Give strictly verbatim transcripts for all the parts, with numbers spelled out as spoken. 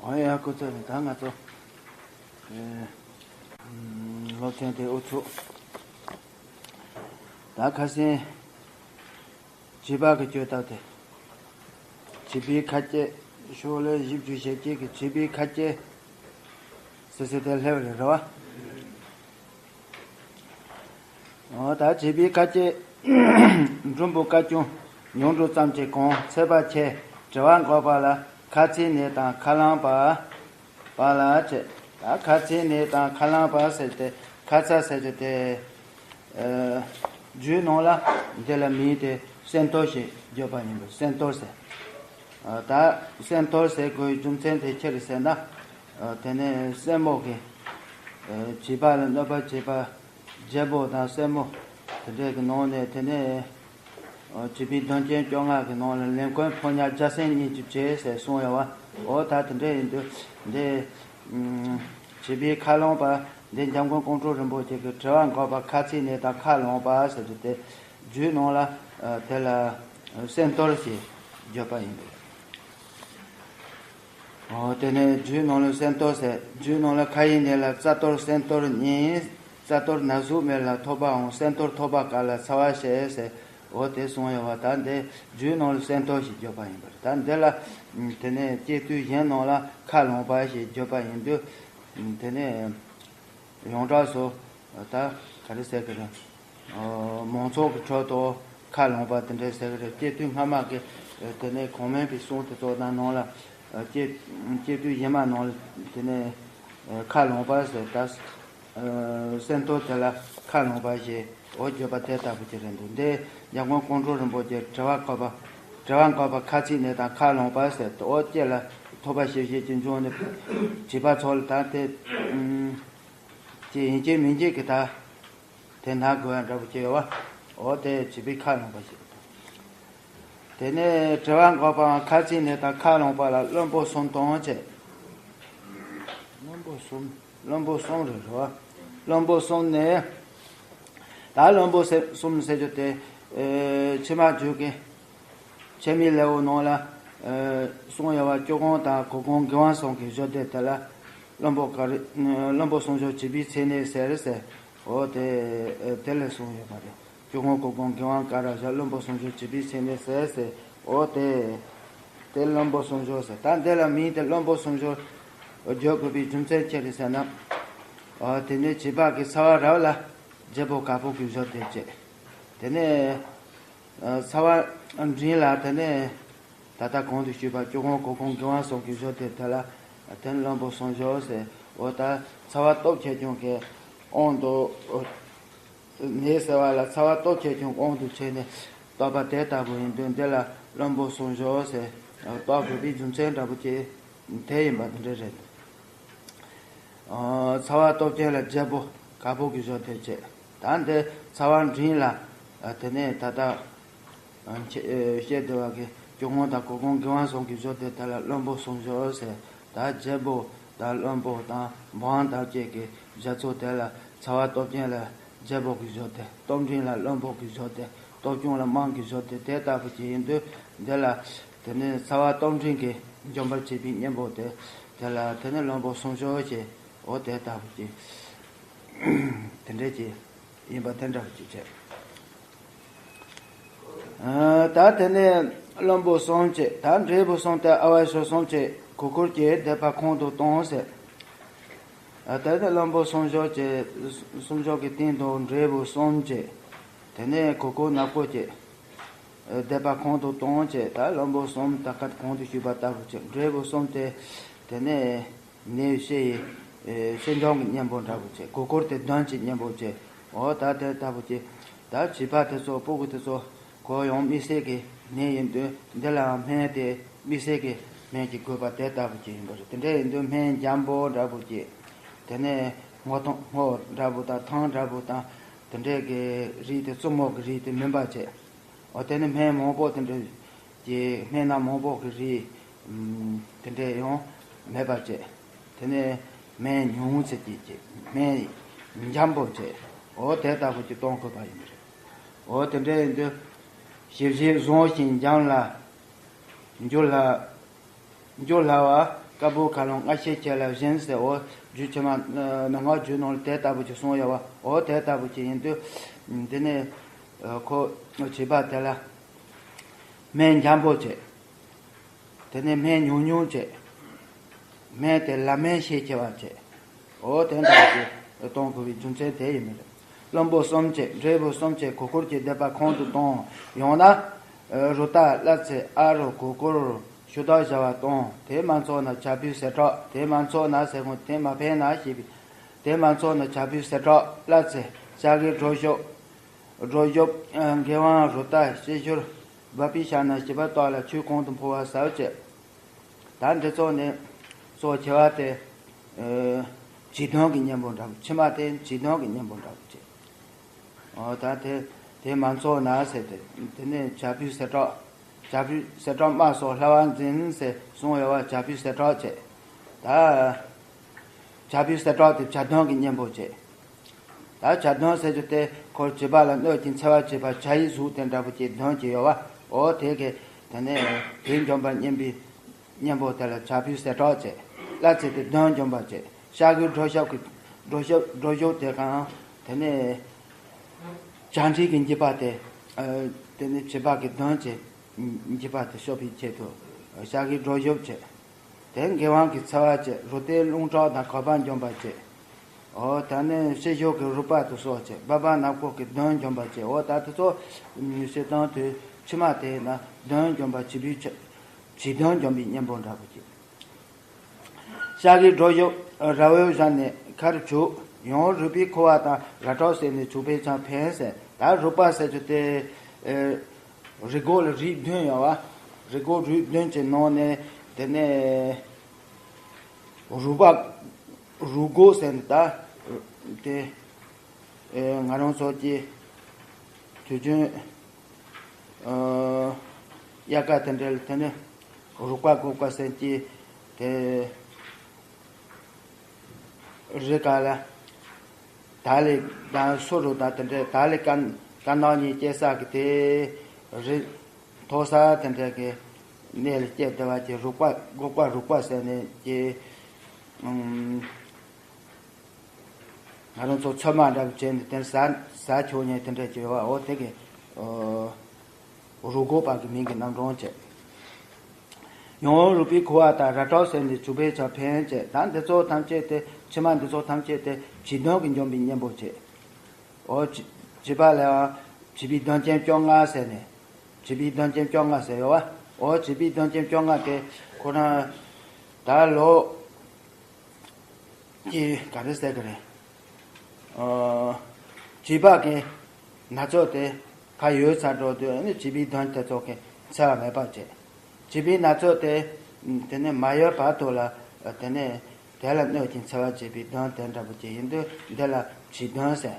ཨོ་ཡ། སྐུ་ཚེ་རིང་། ད་ང་ཚོ་ཨེ་སློབ་ཚན་དེ་ཨུ་ཚུགས། ད་ཁ་སང་བྱིས་པ་གི་བཅོས་ཐབས་དེ། བྱིས་པའི་ཁ་སྐད། ཤོག་ལྷེ་བཞི་བཅུ་ཞེ་གཅིག་གི་བྱིས་པའི་ཁ་སྐད་ཟེར་ཟེར་དེ་སླེབས་རེད། རེད་བ། འོ་ད་བྱིས་པའི་ཁ་སྐད། འབྲུམ་བུ་དཀར་ཆུང་ཉུང་འབྲུ་ཙམ་གྱི་གོང་ཚེས་པ་ཆེ། དྲི་བ་འགོག་པ་ལ་ཁ་ཚིག་ནས་དང་ཁ་ལངས་པ། པ་ལ་བྱེད། ད་ཁ་ཚིག་ནས་དང་ཁ་ལངས་པ་ཟེར་ཏེ་ཁ་ཚ་ཟེར་རྒྱུ་དེ། ཨ་རྒྱུད་ནང་ལ་འདི་ལ་མིང་དེ་སེམས་གཏོར་ཞེས་བརྗོད་པ་ཡིན་པས་སེམས་གཏོར་ཟེར། ཨ་ད་སེམས་གཏོར་ཟེར་དགོས་རྒྱུ་མཚན་དེ་ཅི་རེད་ཟེར་ན། ཨ་དེ་ནས་སྲས་མོ་གིས་ཨ་བྱིས་པ་ལ་གནོད་པ་བྱས་པ། རྒྱལ་པོ་དང་སྲས་མོ་དེ་འདྲས་ཀྱི་ནང་ནས། དེ་ནས་ཨ་བྱིས་པའི་གདོན་རྐྱེན་བཅོ་ལྔ་གི་ནང་ལ་ལས་མགོན་ཕོ་ཉ་བརྒྱ་སྲིན་གཉིས་ཀྱིས་བྱས་ཟེར་གསུངས་ཡོད་བ། འོ་ད་དེ་འདྲས་ཡིན་དུས་འདི་ཨ་བྱིས་པའི་ཁ་ལངས་པ། འདི་འཇམ་མགོན་ཀོང་སྤྲུལ་རིན་པོ་ཆེ་གིས་དྲི་བ་འགོག་པ་ཁ་ཚིག་ནས་དང་ཁ་ལངས་པ་ཟེར་རྒྱུ་དེ་རྒྱུད་ནང་ལ་ཨ་དེ་ལ་ཨ་སེམས་གཏོར་ཞེས་བརྗོད་པ་ཡིན་པས། འོ་དེ་ནས་རྒྱུད་ནང་ལ་སེམས་གཏོར་ཟེར། རྒྱུད་ནང་ལ་ཁ་ཡིག་ནས་ལ་རྩ་གཏོར་སེམས་གཏོར་གཉིས། རྩ་གཏོར་ན་ཟུག་མེད་ལ་ཐོབ་པའམ་སེམས་གཏོར་ཐོབ་པ་དཀའ་ལ་ཚ་བ་ཞེས་ཟེར། འོ་དེ་གསུངས་ཡོད་བ། ད་འདི་རྒྱུད་ནང་ལ་སེམས་གཏོར་ཞེས་བརྗོད་པ་ཡིན་པ་རེད། ད་འདི་ལ་དེ་ནས་སྐྱེ་དུས་གཞན་ནང་ལ་ཁ་ལངས་པ་ཞེས་བརྗོད་པ་ཡིན་དུས། དེ་ནས་ཡོངས་གྲགས་སུ་ད་ག་རེ་ཟེར་གི་རེད། ཨོ་མང་ཚོགས་ཀྱི་ཁྲོད་དུ་ཁ་ལངས་པ་དེ་འདྲ་ཟེར་གི་རེད། སྐྱེ་དུས་སྔ་མ་གི་དེ་ནས་གོང་སྨན་པའི་གསུང་དེ་ཚོ་དང་ནང་ལ་སྐྱེ་སྐྱེ་དུས་གཞན་མ་ནང་ལ་དེ་ནས་ཁ་ལངས་པ་ཟེར། ད་སེམས་གཏོར་དེ་ལ་ཁ་ལངས་པ་ཞེས་འོ་བརྗོད་པ་དེ་ལྟ་བུ་ཅིག་རེད་འདུག། འདི་འཇམ་མགོན་ཀོང་སྤྲུལ་རིན་པོ་ཆེ་དྲི་བ་འགོག་པ། དྲི་བ་འགོག་པ་ཁ་ཚིག་ནས་དང་ཁ་ལངས་པ་ཟེར། འོ་སྐྱེ་ལ་ཐོབ་པ་ཞེས་བྱེད་ཀྱི་འབྱུང་ནས་བྱིས་པ་ཚོ་ལ་ད་དེ་ཅི་ཡིན་གཅིག་མིན་གཅིག་གི་ད་དེ་ན་དགོས་ཡ་འདྲ་པོ་ཅིག་ཡོད་བ། འོ་དེ་བྱིས་པའི་ཁ་ལངས་པ་ཞིག། དེ་ནས་དྲི་བ་འགོག་པའམ་ཁ་ཚིག་ནས་དང་ཁ་ལངས་པ་ལ་བླུན་པོ་གསུམ་དང་བཅས། བླུན་པོ་གསུམ། བླུན་པོ་གསུམ་རེད་རོ། བླུན་པོ་གསུམ་ནི། ད་བླུན་པོ་ཟེར་གསུམ་ཟེར་རྒྱུ་དེ། ཨེ་ཕྱི་མ་རྒྱུད་ཀྱི་འཆད་མེད་ལེའུ་ནང་ལ་ཨེ་གསུངས་ཡོད་བ། སྐྱོ་གུང་དང་གོ་གུང་དགེ་དབང་གསུམ་གྱིས་བརྗོད་དེ། དེ་ལ་བླུན་པོ་ག་རེ། བླུན་པོ་གསུམ་སྦྱོར་བྱིས་པའི་མཚན་ཉིད་ཟེར་ཟེར། འོ་དེ་དེ་ལས་གསུངས་ཡོད་པ་རེད། སྐྱོ་གུང་གོ་གུང་དགེ་དབང་ཀ་ར་བཞག། བླུན་པོ་གསུམ་སྦྱོར་བྱིས་པའི་མཚན་ཉིད་ཟེར་ཟེར། འོ་དེ་དེ་བླུན་པོ་གསུམ་སྦྱོར་ཟེར། ད་འདི་ལ་མིང་དེ་བླུན་པོ་གསུམ་སྦྱོར་བརྗོད་དགོས་པའི་རྒྱུ་མཚན་ཅི་རེད་ཟེར་ན། འོ་དེ་ནི་བྱིས་པ་གི་ཚ་བ་རབ་ལ་རྒྱལ་པོ་དཀར་པོ་གིས་བརྗོད་དེ་བྱས། དེ་ནས་ཚ་བ་འབྲིང་ལ་དེ་ནས་ད་ལྟ་གོང་དུ་ཞུས་པ་སྐྱོ་གུང་གོ་གུང་དགེ་དབང་སོགས་ཀྱིས་བརྗོད་དེ། དེ་ལ་དེ་ནི་བླུན་པོ་གསུམ་སྦྱོར་ཟེར། འོ་ད་ཚ་བ་སྟོབས་ཆེ་ཆུང་གི་དབང་དུ། ནད་ཟེར་བ་ལ་ཚ་བ་སྟོབས་ཆེ་ཆུང་དབང་དུ་བྱས་ནས་བཏགས་པ་དེ་ལྟ་བུ་ཡིན་དུས། འདི་ལ་བླུན་པོ་གསུམ་སྦྱོར་ཟེར་བཏགས་དགོས་པའི་རྒྱུ་མཚན་འདྲ་པོ་ཅིག་དེ་ཡིན་པ་འདི་འདྲ་རེད། ཨ་ཚ་བ་སྟོབས་ཆེན་ལ་རྒྱལ་པོ་དཀར་པོ་གིས་བརྗོད་དེ་བྱས། ད་འདི་ཚ་བ་འབྲིང་ལ་ཨ་དེ་ནས་ད་ལྟ་ཨ་ཆེ་ཨ་བཤད་བསྡད་པ་གི་སྐྱོ་གུང་དང་གོ་གུང་དགེ་དབང་སོགས་ཀྱིས་བརྗོད་དེ། དེ་ལ་བླུན་པོ་གསུམ་སྦྱོར་ཟེར། ད་རྒྱལ་པོ་དང་བླུན་པོ་དང་འབངས་དང་བཅས་ཀྱི་བཞག་ཚུལ། དེ་ལ་ཚ་བ་སྟོབས་ཆེན་ལ་རྒྱལ་པོ་གིས་བརྗོད་དེ། སྟོབས་འབྲིང་ལ་བླུན་པོ་གིས་བརྗོད་དེ། སྟོབས་ཆུང་ལ་དམངས་ཀྱིས་བརྗོད་དེ། དེ་ལྟ་བུ་ཅིག་ཡིན་དུས། འདི་ལ་དེ་ནི་ཚ་བ་སྟོབས་འབྲིང་གིས་འཇོམས་པར་བྱེད་པའི་གཉེན་པོ་དེ། དེ་ལ་དེ་ནི་བླུན་པོ་གསུམ་སྦྱོར་ཞེས། འོ་དེ་ལྟ་བུ་ཅིག་དེ་འདྲས་ཅིག་ཡིན་པ་དེ་འདྲ་བ་ཅིག་བྱས། ཨ་ད་དེ་ནས་བླུན་པོ་གསུམ་བྱས། ད་འབྲས་བུ་གསུམ་སྟེ་ཨ་བ་ཞོ་གསུམ་བྱས། གུར་གུར་གྱི་སྡེ་པ་ཁོང་དུ་གཏོང་ཟེར། ཨ་དེ་ནས་བླུན་པོ་གསུམ་སྦྱོར་བྱས། གསུམ་སྦྱོར་གྱི་སྟེང་དུ་འབྲས་བུ་གསུམ་བྱས། དེ་ནས་གུར་གུར་ནག་པོ་བྱས། ཨ་སྡེ་པ་ཁོང་དུ་གཏོང་བྱས། ད་བླུན་པོ་གསུམ་ད་ག་གོང་དུ་ཞུས་པ་ལྟ་བུ་བྱས། འབྲས་བུ་གསུམ་སྟེ་དེ་ནས་ནད་ཕྱི་ཡི་ཨེ་ཕྱི་འབྱུང་གི་གཉེན་པོ་འདྲ་པོ་བྱས། གུར་གུར་དེ་གདོན་གྱི་གཉེན་པོ་བྱས། འོ་ད་དེ་ལྟ་བུ་བྱས། ད་བྱིས་པ་དེ་ཚོ་སྤུ་གུ་དེ་ཚོ་ཁོ་ཡང་དམིགས་བསལ་གྱི་ནད་ཡིན་དུས། འདི་ལའང་སྨན་དེ་དམིགས་བསལ་གྱི་སྨན་གྱི་དགོས་པ་དེ་ལྟ་བུ་ཅིག་ཡིན་པ་རེད། དེ་འདྲ་ཡིན་དུས་སྨན་འཇམ་པོ་འདྲ་པོ་ཅིག་དེ་ནས་སྔོ་ཐང་སྔོ་འདྲ་པོ་དང་ཐང་འདྲ་པོ་དང་། དེ་འདྲའི་གི་རིགས་དེ་བཙུན་མོ་གི་རིགས་དེ་མིན་པ་བྱས། འོ་དེ་ནི་སྨན་མང་པོ་དེ་འདྲ་གི་སྨན་སྣ་མང་པོ་གི་རིགས་ཨམ་དེ་འདྲ་ཡང་མེད་པ་བྱས། དེ་ནས་སྨན་ཉུང་ཙམ་གྱིས་བྱས། སྨན་འཇམ་པོ་བྱས། འོ་དེ་ལྟ་བུ་ཅིག་གཏོང་དགོས་པ་ཡིན་པ་རེད། འོ་དེ་འདྲ་ཡིན་དུས་ཞིབ་ཞིབ་བཟང་ཞིང་འཇམ་ལ་འཇུ་སླ། འཇུ་སླ་བ། དཀར་པོ་མཁའ་ཀློང་ལྔ་ཤེས་ཁྱེད་ལ་བཞེངས་ཟེར། འོ་རྒྱུད་ཕྱི་མ་ཨ་ནང་ང་རྒྱུད་ནང་ལ་དེ་ལྟ་བུ་ཅིག་གསུངས་ཡོད་པ། འོ་དེ་ལྟ་བུ་ཅིག་ཡིན་དུས་དེ་ནས་ཨ་ཁོ་བྱིས་པ་དེ་ལ་སྨན་འཇམ་པོ་བྱས། དེ་ནས་སྨན་ཉུང་ཉུང་བྱས། སྨན་དེ་ལ་སྨན་ཤེས་ཁྱེད་པ་བྱས། འོ་དེ་འདྲ་ཞིག་གཏོང་དགོས་པའི་རྒྱུ་མཚན་དེ་ཡིན་པ་རེད། བླུན་པོ་གསུམ་བྱས། འབྲས་བུ་གསུམ་བྱས། གོ་བཀུར་གྱི་སྡིག་པ་ཁོང་དུ་གཏོང་། ཡང་ན་ཨ་རུ་ཏ་བླ་ཚེ་ཨ་རུ་གོ་བཀུར་ཞུ་དག་བྱ་བ་གཏོང་། དེ་མ་ཚོགས་ན་བྱ་ཕོའི་ཟེར་གྲགས། དེ་མ་ཚོགས་ན་ཟེར་ཁོང་དེ་མ་ཕན་ན་ཞེས་པའི། དེ་མ་ཚོགས་ན་བྱ་ཕོའི་ཟེར་གྲགས། བླ་ཚེ་ཤཱ་གི་སྒྲོ་སྐྱོབ། སྒྲོ་སྐྱོབ། ཨ་མགོན་དབང་རུ་ཏ་སྤྱི་ཞོར་བ་པི་ཤ་ན་ཞི་བ་ཏོག་ལ་ཆོས་གོང་དུ་འཕོ་བ་ཟབ་བྱས། ད་འདི་ཚོ་ནི་གཙོ་ཆེ་བ་དེ་ཨ་བྱིས་གདོན་གྱི་གཉེན་པོ་འདྲ་བོ། ཕྱི་མ་དེ་བྱིས་གདོན་གྱི་གཉེན་པོ་འདྲ་བོ་བྱས། འོ་ད་དེ་དེ་མ་ཚོགས་ན་ཟེར་ཏེ། དེ་ནས་བྱ་ཕོའི་ཟེར་གྲགས། བྱ་ཕོའི་ཟེར་གྲགས་དམག་སོགས་ལྷ་བ་འཛིན་ཟེར་གསུངས་ཡོད་པ། བྱ་ཕོའི་ཟེར་གྲགས་བྱས། ད་བྱ་ཕོའི་ཟེར་གྲགས་དེ་བྱ་གདོན་གྱི་གཉེན་པོ་བྱས། ད་བྱ་གདོན་ཟེར་རྒྱུ་དེ་ཁོ་བྱིས་པ་ལ་གནོད་ཅིང་འཚེ་བ་བྱེད་པ་བྱ་ཡི་གཟུགས་དེ་འདྲ་པོ་ཅིག་གདོན་གྱི་ཡོད་པ། འོ་དེ་གི་དེ་ནས་དེ་འཇོམས་པར་གཉེན་པའི་གཉེན་པོ་དེ་ལ་བྱ་ཕོའི་ཟེར་གྲགས་བྱས། བླ་ཚེ་དེ་གདོན་འཇོམས་པ་བྱས། ཤཱ་གི་སྒྲོ་སྐྱོབ་ཀྱི་སྒྲོ་སྐྱོབ་སྒྲོ་སྐྱོབ་དེ་གང་དེ་ནས་བྱ་མགྲིན་གྱི་འཇིགས་པ་དེ་ཨ་དེ་ནས་བྱིས་པ་གི་གདོན་གྱི་འཇིགས་པ་དེ་སྐྱོབ་པའི་ཆེད་དུ་ཤཱ་གི་སྒྲོ་སྐྱོབ་བྱས། དེ་མགོན་དབང་གི་འཚེ་བ་བྱས། རུ་ཏའི་རླུང་ཁྲག་དང་གོ་འཕང་འཇོམས་པ་བྱས། འོ་ད་ནི་སྲི་ཞུ་གི་རུས་པ་དེ་སོགས་བྱས། སྦལ་པ་ནག་པོ་གི་གདོན་འཇོམས་པ་བྱས། འོ་ད་དེ་ཚོ་བྱེད་སྟངས་དེ་ཕྱི་མ་དེ་ན་གདོན་འཇོམས་པ་བྱིས་པའི་ཆ་བྱིས་གདོན་འཇོམས་པའི་གཉེན་པོ་འདྲ་པོ་བྱས། ཤཱ་གི་སྒྲོ་སྐྱོབ་ར་བས་བཞེངས་ནས་ཁར་བྱུག། ཡང་རུས་པའི་ཁུ་བ་དང་ར་ཏྲོག་བསྲེས་ནས་བྱུག་པས་ཀྱང་ཕན་ཟེར། ད་རུས་པ་ཟེར་རྒྱུ་དེ་ཨེ། རུས་སྒོ་ལ་རིགས་བདུན་ཡོད་པ། རུས་སྒོ་རིགས་བདུན་གྱི་ནང་ནས་དེ་ནས་རུས་པ་རུས་སྒོ་ཟེར་ནས་ད་དེ་ཨེ་ང་རང་ཚོ་གི་དུས་རྒྱུན་ཨ་དབྱར་ཁ་དེ་འདྲ་ལ་དེ་ནས་རུས་པ་སྒོག་པ་ཟེར་གྱི་དེ། རི་ཁ་ལ་དར་ལི་དང་སུ་རུ་དང་དེ་འདྲའི་དར་ལི་དཀར་དཀར་ནག་གཉིས་སྐྱེ་ས་གི་དེ་རི་མཐོ་ས་དེ་འདྲ་གི་གནས་ལ་སྐྱེས་བསྡད་པ་གྱི་རུས་པ་སྒོག་པ་རུས་པ་ཟེར་ནས་ཀྱི་ཨུམ་ང་རང་ཚོ་ཚོད་མ་འདྲ་བོ་བྱས་ནས་དེ་ཟ་ཟ་ཆོག་མཁན་དེ་འདྲ་ཅིག་ཡོད་པ། འོ་དེ་གི་ཨོ། རུས་སྒོག་པ་གི་མིང་གི་རྣམ་གྲངས་བྱས། ཡང་རུས་པའི་ཁུ་བ་དང་ར་ཏྲོག་བསྲེས་ནས་བྱུག་པས་ཀྱང་ཕན་བྱས། ད་འདི་ཚོ་ཐམས་ཅད་དེ་ཕྱི་མ་འདི་ཚོ་ཐམས་ཅད་དེ་བྱིས་གདོན་གྱི་འཇོམས་པའི་གཉེན་པོ་བྱས། འོ་བྱིས་བྱིས་པ་ལ་ཡང་བྱིས་པའི་གདོན་རྐྱེན་བཅོ་ལྔ་ཟེར་ནས་བྱིས་པའི་གདོན་རྐྱེན་བཅོ་ལྔ་ཟེར་ཡོད་པ། འོ་བྱིས་པའི་གདོན་རྐྱེན་བཅོ་ལྔ་དེ་ཁོ་རང་ད་ལོ། ཀྱི་ག་རེ་ཟེར་གི་རེད། ཨ་བྱིས་པ་གི་ན་ཚོད་དེ་ཁ་ཡོད་ཚར་འགྲོ་དུས་ཨ་ནི་བྱིས་པའི་གདོན་དེ་ཚོ་གི་འཚེ་བ་མེད་པ་བྱེད། བྱིས་པའི་ན་ཚོད་དེ་དེ་ནས་མ་ཡོད་བར་དུ་ལ་དེ་ནས་དེ་ལ་གནོད་ཅིང་འཚེ་བ་བྱེད་པའི་གདོན་དེ་འདྲ་པོ་ཅིག་ཡིན་དུས་འདི་ལ་བྱིས་གདོན་ཟེར།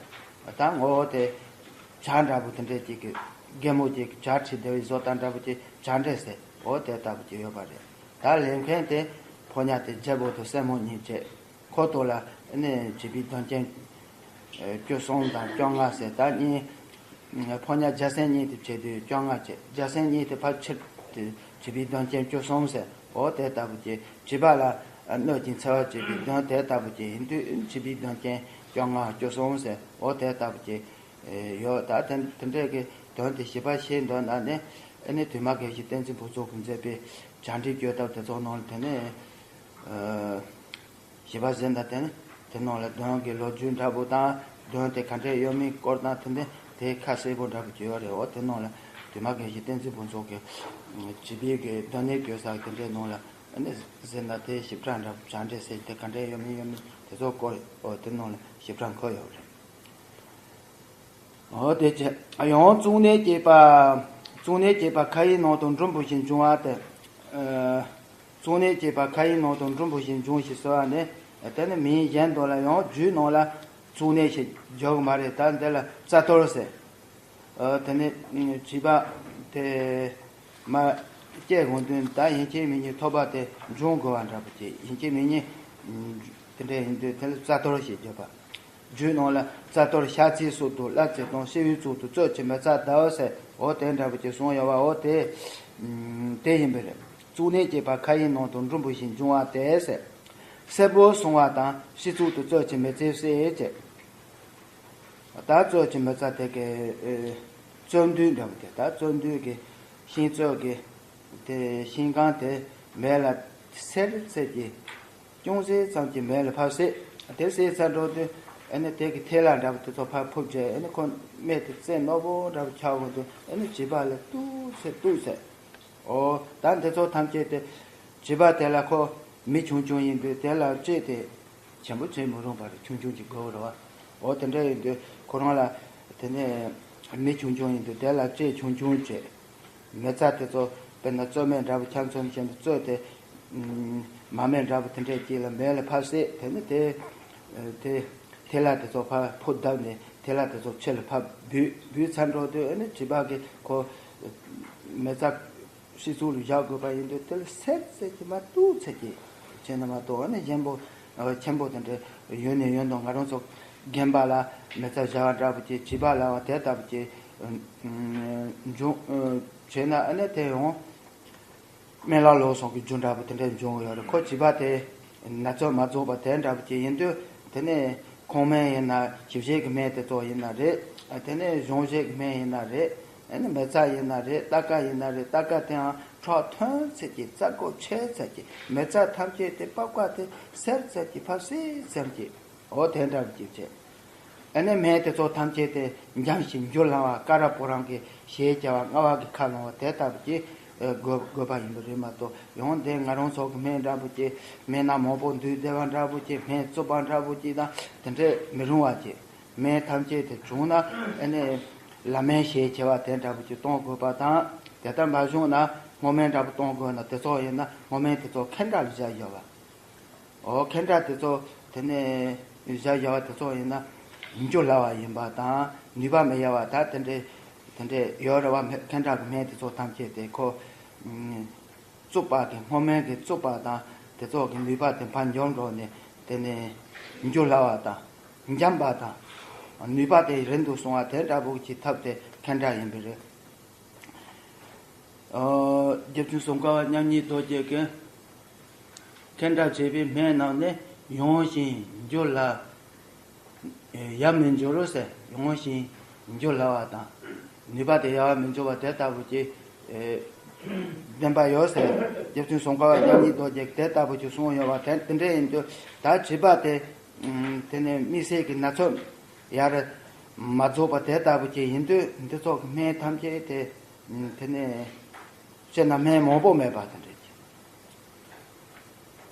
ད་ངོ་བོ་དེ་བྱ་འདྲ་པོ་དེ་འདྲས་ཅིག་གི་རྒན་མོ་ཅིག་བྱ་ཁྲིད་བསྡད་པའི་བཟོ་ལྟ་འདྲ་པོ་ཅིག་བྱ་འདྲེ་ཟེར། འོ་དེ་ལྟ་བུ་ཅིག་ཡོད་པ་རེད། ད་ལེན་མཁན་དེ་ཕོ་ཉ་དེ་རྒྱལ་པོ་དང་སྲས་མོ་གཉིས་བྱས། ཁོ་ཐོག་ལ་ནི་བྱིས་པའི་གདོན་རྐྱེན་བཅུ་གསུམ་དང་བཅོ་ལྔ་ཟེར། ད་གཉིས་ཕོ་ཉ་བརྒྱ་སེང་གཉིས་དེ་བྱས་དུས་བཅོ་ལྔ་བྱས། བརྒྱ་སེང་གཉིས་དེ་ཕར་ཕྱིར་དེ་བྱིས་པའི་གདོན་རྐྱེན་བཅུ་གསུམ་ཟེར། འོ་དེ་ལྟ་བུ་ཅིག་བྱིས་པ་ལ་གནོད་ཅིང་འཚེ་བ་བྱེད་པའི་གདོན་དེ་ལྟ་བུ་ཅིག་ཡིན་དུས་བྱིས་པའི་གདོན་རྐྱེན་བཅོ་ལྔ་བཅུ་གསུམ་ཟེར། འོ་དེ་ལྟ་བུ་ཅིག་ཡོད། ད་དེ་དེ་འདྲས་ཀྱི་དོན་དེ་ཞིབ་པ་ཤེས་འདོད་ན་ནི་ཨ་ནི་དུས་མ་དགེ་བཤེས་བསྟན་འཛིན་ཕུན་ཚོགས་ཀྱིས་མཛད་པའི་བྱ་འདྲེ་བཅོས་ཐབས་དེ་ཚོ་ནང་ལ་དེ་ནས་ཨ་ཞིབ་པ་གཟིགས་དང་། དེ་ནི་དེ་ནང་ལ་གདོན་གྱི་ལོ་རྒྱུས་འདྲ་པོ་དང་གདོན་དེ་ག་འདྲས་ཡོད་མེད་སྐོར་དང་དེ་འདྲས་དེ་ཁ་གསལ་པོ་འདྲ་པོ་ཅིག་ཡོད་རེད། འོ་དེ་ནང་ལ་དུས་མ་དགེ་བཤེས་བསྟན་འཛིན་ཕུན་ཚོགས་ཀྱིས་བྱིས་པའི་གི་གདོན་ནད་བཅོས་ས་དེ་འདྲས་ནང་ལ་ཨ་ནི་གཟིགས་ན་དེ་ཞིབ་ཕྲ་འདྲ་པོ་བྱ་འདྲེ་ཟེར་དེ་ག་འདྲས་ཡོད་མེད་ཡོད་མེད་དེ་ཚོ་སྐོར་འོ་དེ་ནང་ལ་ཞིབ་ཕྲ་འཁོད་ཡོད་རེད། འོ་དེ་བྱས། ཡང་གཙུག་ནད་སྐྱེས་པ། གཙུག་ནད་སྐྱེས་པ་ཁ་ཡི་ནང་དུ་འབྲུམ་བུ་བཞིན་འབྱུང་བ་སྟེ། ཨ་གཙུག་ནད་སྐྱེས་པ་ཁ་ཡི་ནང་དུ་འབྲུམ་བུ་བཞིན་འབྱུང་ཞེས་ཟེར་བ་ནི། དེ་ནི་མིང་གཞན་དག་ལ་ཡང་རྒྱུད་ནང་ལ་གཙུག་ནད་ཞེས་བརྗོད་ཀྱི་མ་རེད། ད་འདི་ལ་རྩ་གཏོར་ཟེར། ཨ་དེ་ནི་བྱིས་པ་དེ་མ་སྐྱེས་གོང་དུ་ད་ཡིན་གཅིག་མིན་གཉིས་ཐོབ་པ་དེ་འབྱུང་དགོས་པ་འདྲ་པོ་ཅིག་ཡིན་གཅིག་མིན་གཉིས་དེ་འདྲ་ཡིན་དུས་དེ་ལ་རྩ་གཏོར་ཞེས་བརྗོད་པ། རྒྱུད་ནང་ལ་རྩ་གཏོར་ཤ་ཚའི་གསུར་དུ་བླ་ཚེ་དང་ཤི་བོའི་གཙུག་ཏུ་གཙོད་ཆེན་པོའི་རྩ་བརྡབ་ཟེར། འོ་དེ་འདྲ་པོ་ཅིག་གསུངས་ཡོད་པ། འོ་དེ་དེ་ཡིན་པ་རེད། གཙུག་ནས་སྐྱེས་པ་ཁ་ཡི་ནང་དུ་འབྲུམ་བུ་བཞིན་འབྱུང་བ་སྟེ་ཟེར། སྲད་བུ་བཟུང་བ་དང་སྤྱི་གཙུག་ཏུ་རྩོད་ཅིང་མི་བརྩེ་བསྲེགས་བཅད། ད་རྩོད་ཅིང་མི་བརྩེ་དེ་གའི་རྩོད་མདུད་འདྲ་བོ་དེ། ད་རྩོད་མདུད་ཀྱི་ཤིང་རྩོད་ཀྱི་དེ་ཤིང་གང་དེ་མེ་ལ་སེར་སེར་གྱི་ཅུང་ཟད་ཙམ་གྱི་མེ་ལ་ཕབ་བསྲེགས། དེ་བསྲེགས་ཚར་འགྲོ་དུས་ཨ་ནི་དེ་གི་ཐལ་བ་འདྲ་བོ་དེ་ཚོ་ཕར་ཕུབ་བྱས། ཨ་ནི་ཁོ་སྨད་དེ་རྩེ་རྣོ་པོ་འདྲ་བོ་ཆགས་འོང་དུས་ཨ་ནི་བྱིས་པ་ལ་གཏུགས་ཚེ་གཏུགས་ཚེ། ཨོ་ད་འདི་ཚོ་ཐམས་ཅད་དེ་བྱིས་པ་དེ་ལ་ཁོ་མི་ཆུང་ཆུང་ཡིན་དུས་དེ་ལ་སྤྲད་དེ་ཆེན་པོ་བྱེད་མི་རུང་བ་རེད། ཆུང་ཆུང་གཅིག་དགོས་རེད་བ། ཨོ་དེ་འདྲ་ཡིན་དུས་ཁོ་རང་ལ་དེ་ནས་མི་ཆུང་ཆུང་ཡིན་དུས་དེ་ལ་སྤྲད་ཆུང་ཆུང་བྱས། མེ་བཙའ་དེ་ཚོ་དཔེར་ན་རྩོད་མེ་འདྲ་བོ་ཁྱམ་ཚོམ་བཞིན་དུ་བཙོས་ཏེ། མར་མེ་འདྲ་བོ་དེ་འདྲས་ཅིག་ལ་མེ་ལ་ཕབ་བསྲེགས། དེ་ནི་དེ་དེ་ཐལ་བ་དེ་ཚོ་ཕར་ཕུ་བརྡབས་ནས་ཐལ་བ་དེ་ཚོ་ཕྱི་ལ་ཕར་འབུད་འབུད་ཚར་འགྲོ་དུས་ཨ་ནི་བྱིས་པ་གིས་ཁོ་མེ་བཙའ་སྤྱི་གཙུག་ལ་བཞག་དགོས་པ་ཡིན་དུས་དེ་ལ་སེར་སེར་གྱི་མ་གཏུགས་ཚད་ཀྱི་བྱས་ན་མ་གཏོགས་ཨ་ནི་གཞན་པོ་ཆེན་པོ་དེ་འདྲས་ཡོད་ནས་ཡོད་དང་། ང་རང་ཚོ་རྒན་པ་ལ་མེ་བཙའ་བཞག་པ་འདྲ་བོ་ཅིག་བྱིས་པ་ལ་བ་དེ་ལྟ་བུ་ཅིག་འབྱུང་བྱས་ན་ཨ་ནི་དེ་ཡང་། སྨན་བླ་ལོ་སོགས་ཀྱི་རྒྱུ་འདྲ་པོ་དེ་འདྲ་འབྱུང་ཡོད་རེད། ཁོ་བྱིས་པ་དེ་ན་ཚོད་མ་རྫོགས་པ་དེ་འདྲ་པོ་ཅིག་ཡིན་དུས་དེ་ནས་ཁོག་སྨན་ཡིན་ན་ཞིམ་ཟས་ཀྱི་སྨན་དེ་ཚོ་ཡིན་ན་རེད། དེ་ནས་གཞུང་ཟས་ཀྱི་སྨན་ཡིན་ན་རེད། ཨ་ནི་མེ་བཙའ་ཡིན་ན་རེད། སྟར་ཀ་ཡིན་ན་རེད། སྟར་ཀ་དེའང་ཁྲག་ཐོན་ཚད་ཀྱི་རྩ་སྒོ་ཕྱེ་ཚད་ཀྱི་མེ་བཙའ་ཐམས་ཅད་དེ་པགས་པ་དེ་སེར་ཚད་ཀྱི་ཕབ་སེ་ཙམ་གྱི། འོ་དེ་འདྲ་བ་ཅིག་བྱས། ཨ་ནི་སྨན་དེ་ཚོ་ཐམས་ཅད་དེ་འཇམ་ཞིང་འགྱུར་སླ་བ། ཀ་ར་པོ་རང་གི་ཞལ་རྒྱ་བ་མངར་བ་གི་ཁ་ལོང་བ་དེ་ལྟ་བུ་ཅིག་དགོས་དགོས་པ་ཡིན་པ་རེད་མ་གཏོགས། ཡང་དེ་ང་རང་ཚོ་གི་སྨན་འདྲ་པོ་ཅིག་སྨན་སྣ་མང་པོ་འདུས་བསྡད་པ་འདྲ་པོ་ཅིག་སྨན་བཙོག་པ་འདྲ་པོ་ཅིག་དང་དེ་འདྲས་མི་རུང་བ་ཅིག་སྨན་ཐམས་ཅད་དེ་བྱུང་ན་ཨ་ནི་བླ་སྨན་ཞལ་རྒྱ་བ་དེ་འདྲ་པོ་ཅིག་གཏོང་དགོས་པ་དང་། དེ་ལྟར་མ་བྱུང་ན་སྔོ་སྨན་འདྲ་པོ་གཏོང་དགོས་ན་དེ་ཚོ་ཡིན་ན་སྔོ་སྨན་དེ་ཚོ་ཁེན་ཏྲ་ལ་བཞག་ཡོད་པ། འོ་ཁེན་ཏྲ་དེ་ཚོ་དེ་ནས་བཞག་བཞག་པ་དེ་ཚོ་ཡིན་ན་འགྱུར་སླ་བ་ཡིན་པ་དང་ནུས་པ་མི་ཡལ་བ། ད་དེ་འདྲས་དེ་འདྲས་ཡོད་རེད་བ། ཁེན་ཏྲ་གི་སྨན་དེ་ཚོ་ཐམས་ཅད་དེ་ཁོ་བཙོག་པ་གི་སྔོ་སྨན་གི་བཙོག་པ་དང་དེ་ཚོ་གི་ནུས་པ་དེ་ཕར་འཇོམས་འགྲོ་ནས་དེ་ནས་འགྱུར་སླ་བ་དང་འཇམ་པ་དང་ནུས་པ་དེ་རིང་དུ་སོང་བ་དེ་འདྲ་པོ་གི་ཐབས་དེ་ཁེན་ཏྲ་ཡིན་པ་རེད། ཨོ། རྗེ་བཙུན་སུམ་མཁར་བ་མཉམ་ཉིད་རྡོ་རྗེ་གིས་ཁེན་ཏྲ་བྱས་པའི་སྨན་རྣམས་ནི་ཡང་ཞིང་འགྱུར་སླ། ཡལ་མི་འགྱུར་རོ་ཟེར། ཡང་ཞིང་འགྱུར་སླ་བ་དང་ནུས་པ་དེ་ཡལ་བར་མི་འགྱུར་བ་དེ་ལྟ་བུ་ཅིག་བདེན་པ་ཡོད་ཟེར། རྗེ་བཙུན་སུམ་མཁར་བ་མཉམ་ཉིད་རྡོ་རྗེ་གིས་དེ་ལྟ་བུ་ཅིག་གསུངས་ཡོད་པ། དེ་དེ་འདྲ་ཡིན་དུས་ད་བྱིས་པ་དེ་དེ་ནས་དམིགས་བསལ་གྱི་ན་ཚོད་ཡར་མ་རྫོགས་པ་དེ་ལྟ་བུ་ཅིག་ཡིན་དུས་འདི་ཚོ་གི་སྨན་ཐམས་ཅད་དེ། དེ་ནས་སྤྱིར་ན་སྨན་མང་པོ་མེད་པ་དེ་འདྲ་ཅིག་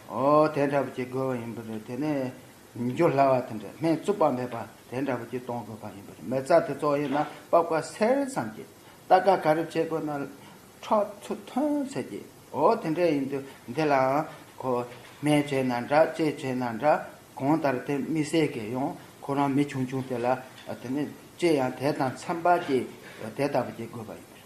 འོ་དེ་འདྲ་བ་ཅིག་དགོས་པ་ཡིན་པ་རེད། དེ་ནས་འགྱུར་སླ་བ་དེ་འདྲ་སྨན་བཙོག་པ་མེད་པ་དེ་འདྲ་བ་ཅིག་གཏོང་དགོས་པ་ཡིན་པ་རེད། མེ་བཙའ་དེ་ཚོ་ཡིན་ན་པགས་པ་སེར་ཙམ་གྱི། སྟར་ཀ་ག་རེ་བྱེད་དགོས་ན་ཁྲག་ཚུར་ཐོན་ཚད་ཀྱི། འོ་དེ་འདྲ་ཡིན་དུས་འདི་ལའང་ཁོ་སྨན་བྱས་ན་འདྲ་ལྕེ་བྱས་ན་འདྲ། གང་ལྟར་དེ་དམིགས་བསལ་གྱི་ཡང་ཁོ་རང་མི་ཆུང་ཆུང་དེ་ལ་དེ་ནས་ལྕེ་ཡང་དེ་དང་འཚམ་པ་ཅིག་དེ་ལྟ་བུ་ཅིག་དགོས་པ་ཡིན་པ་རེད།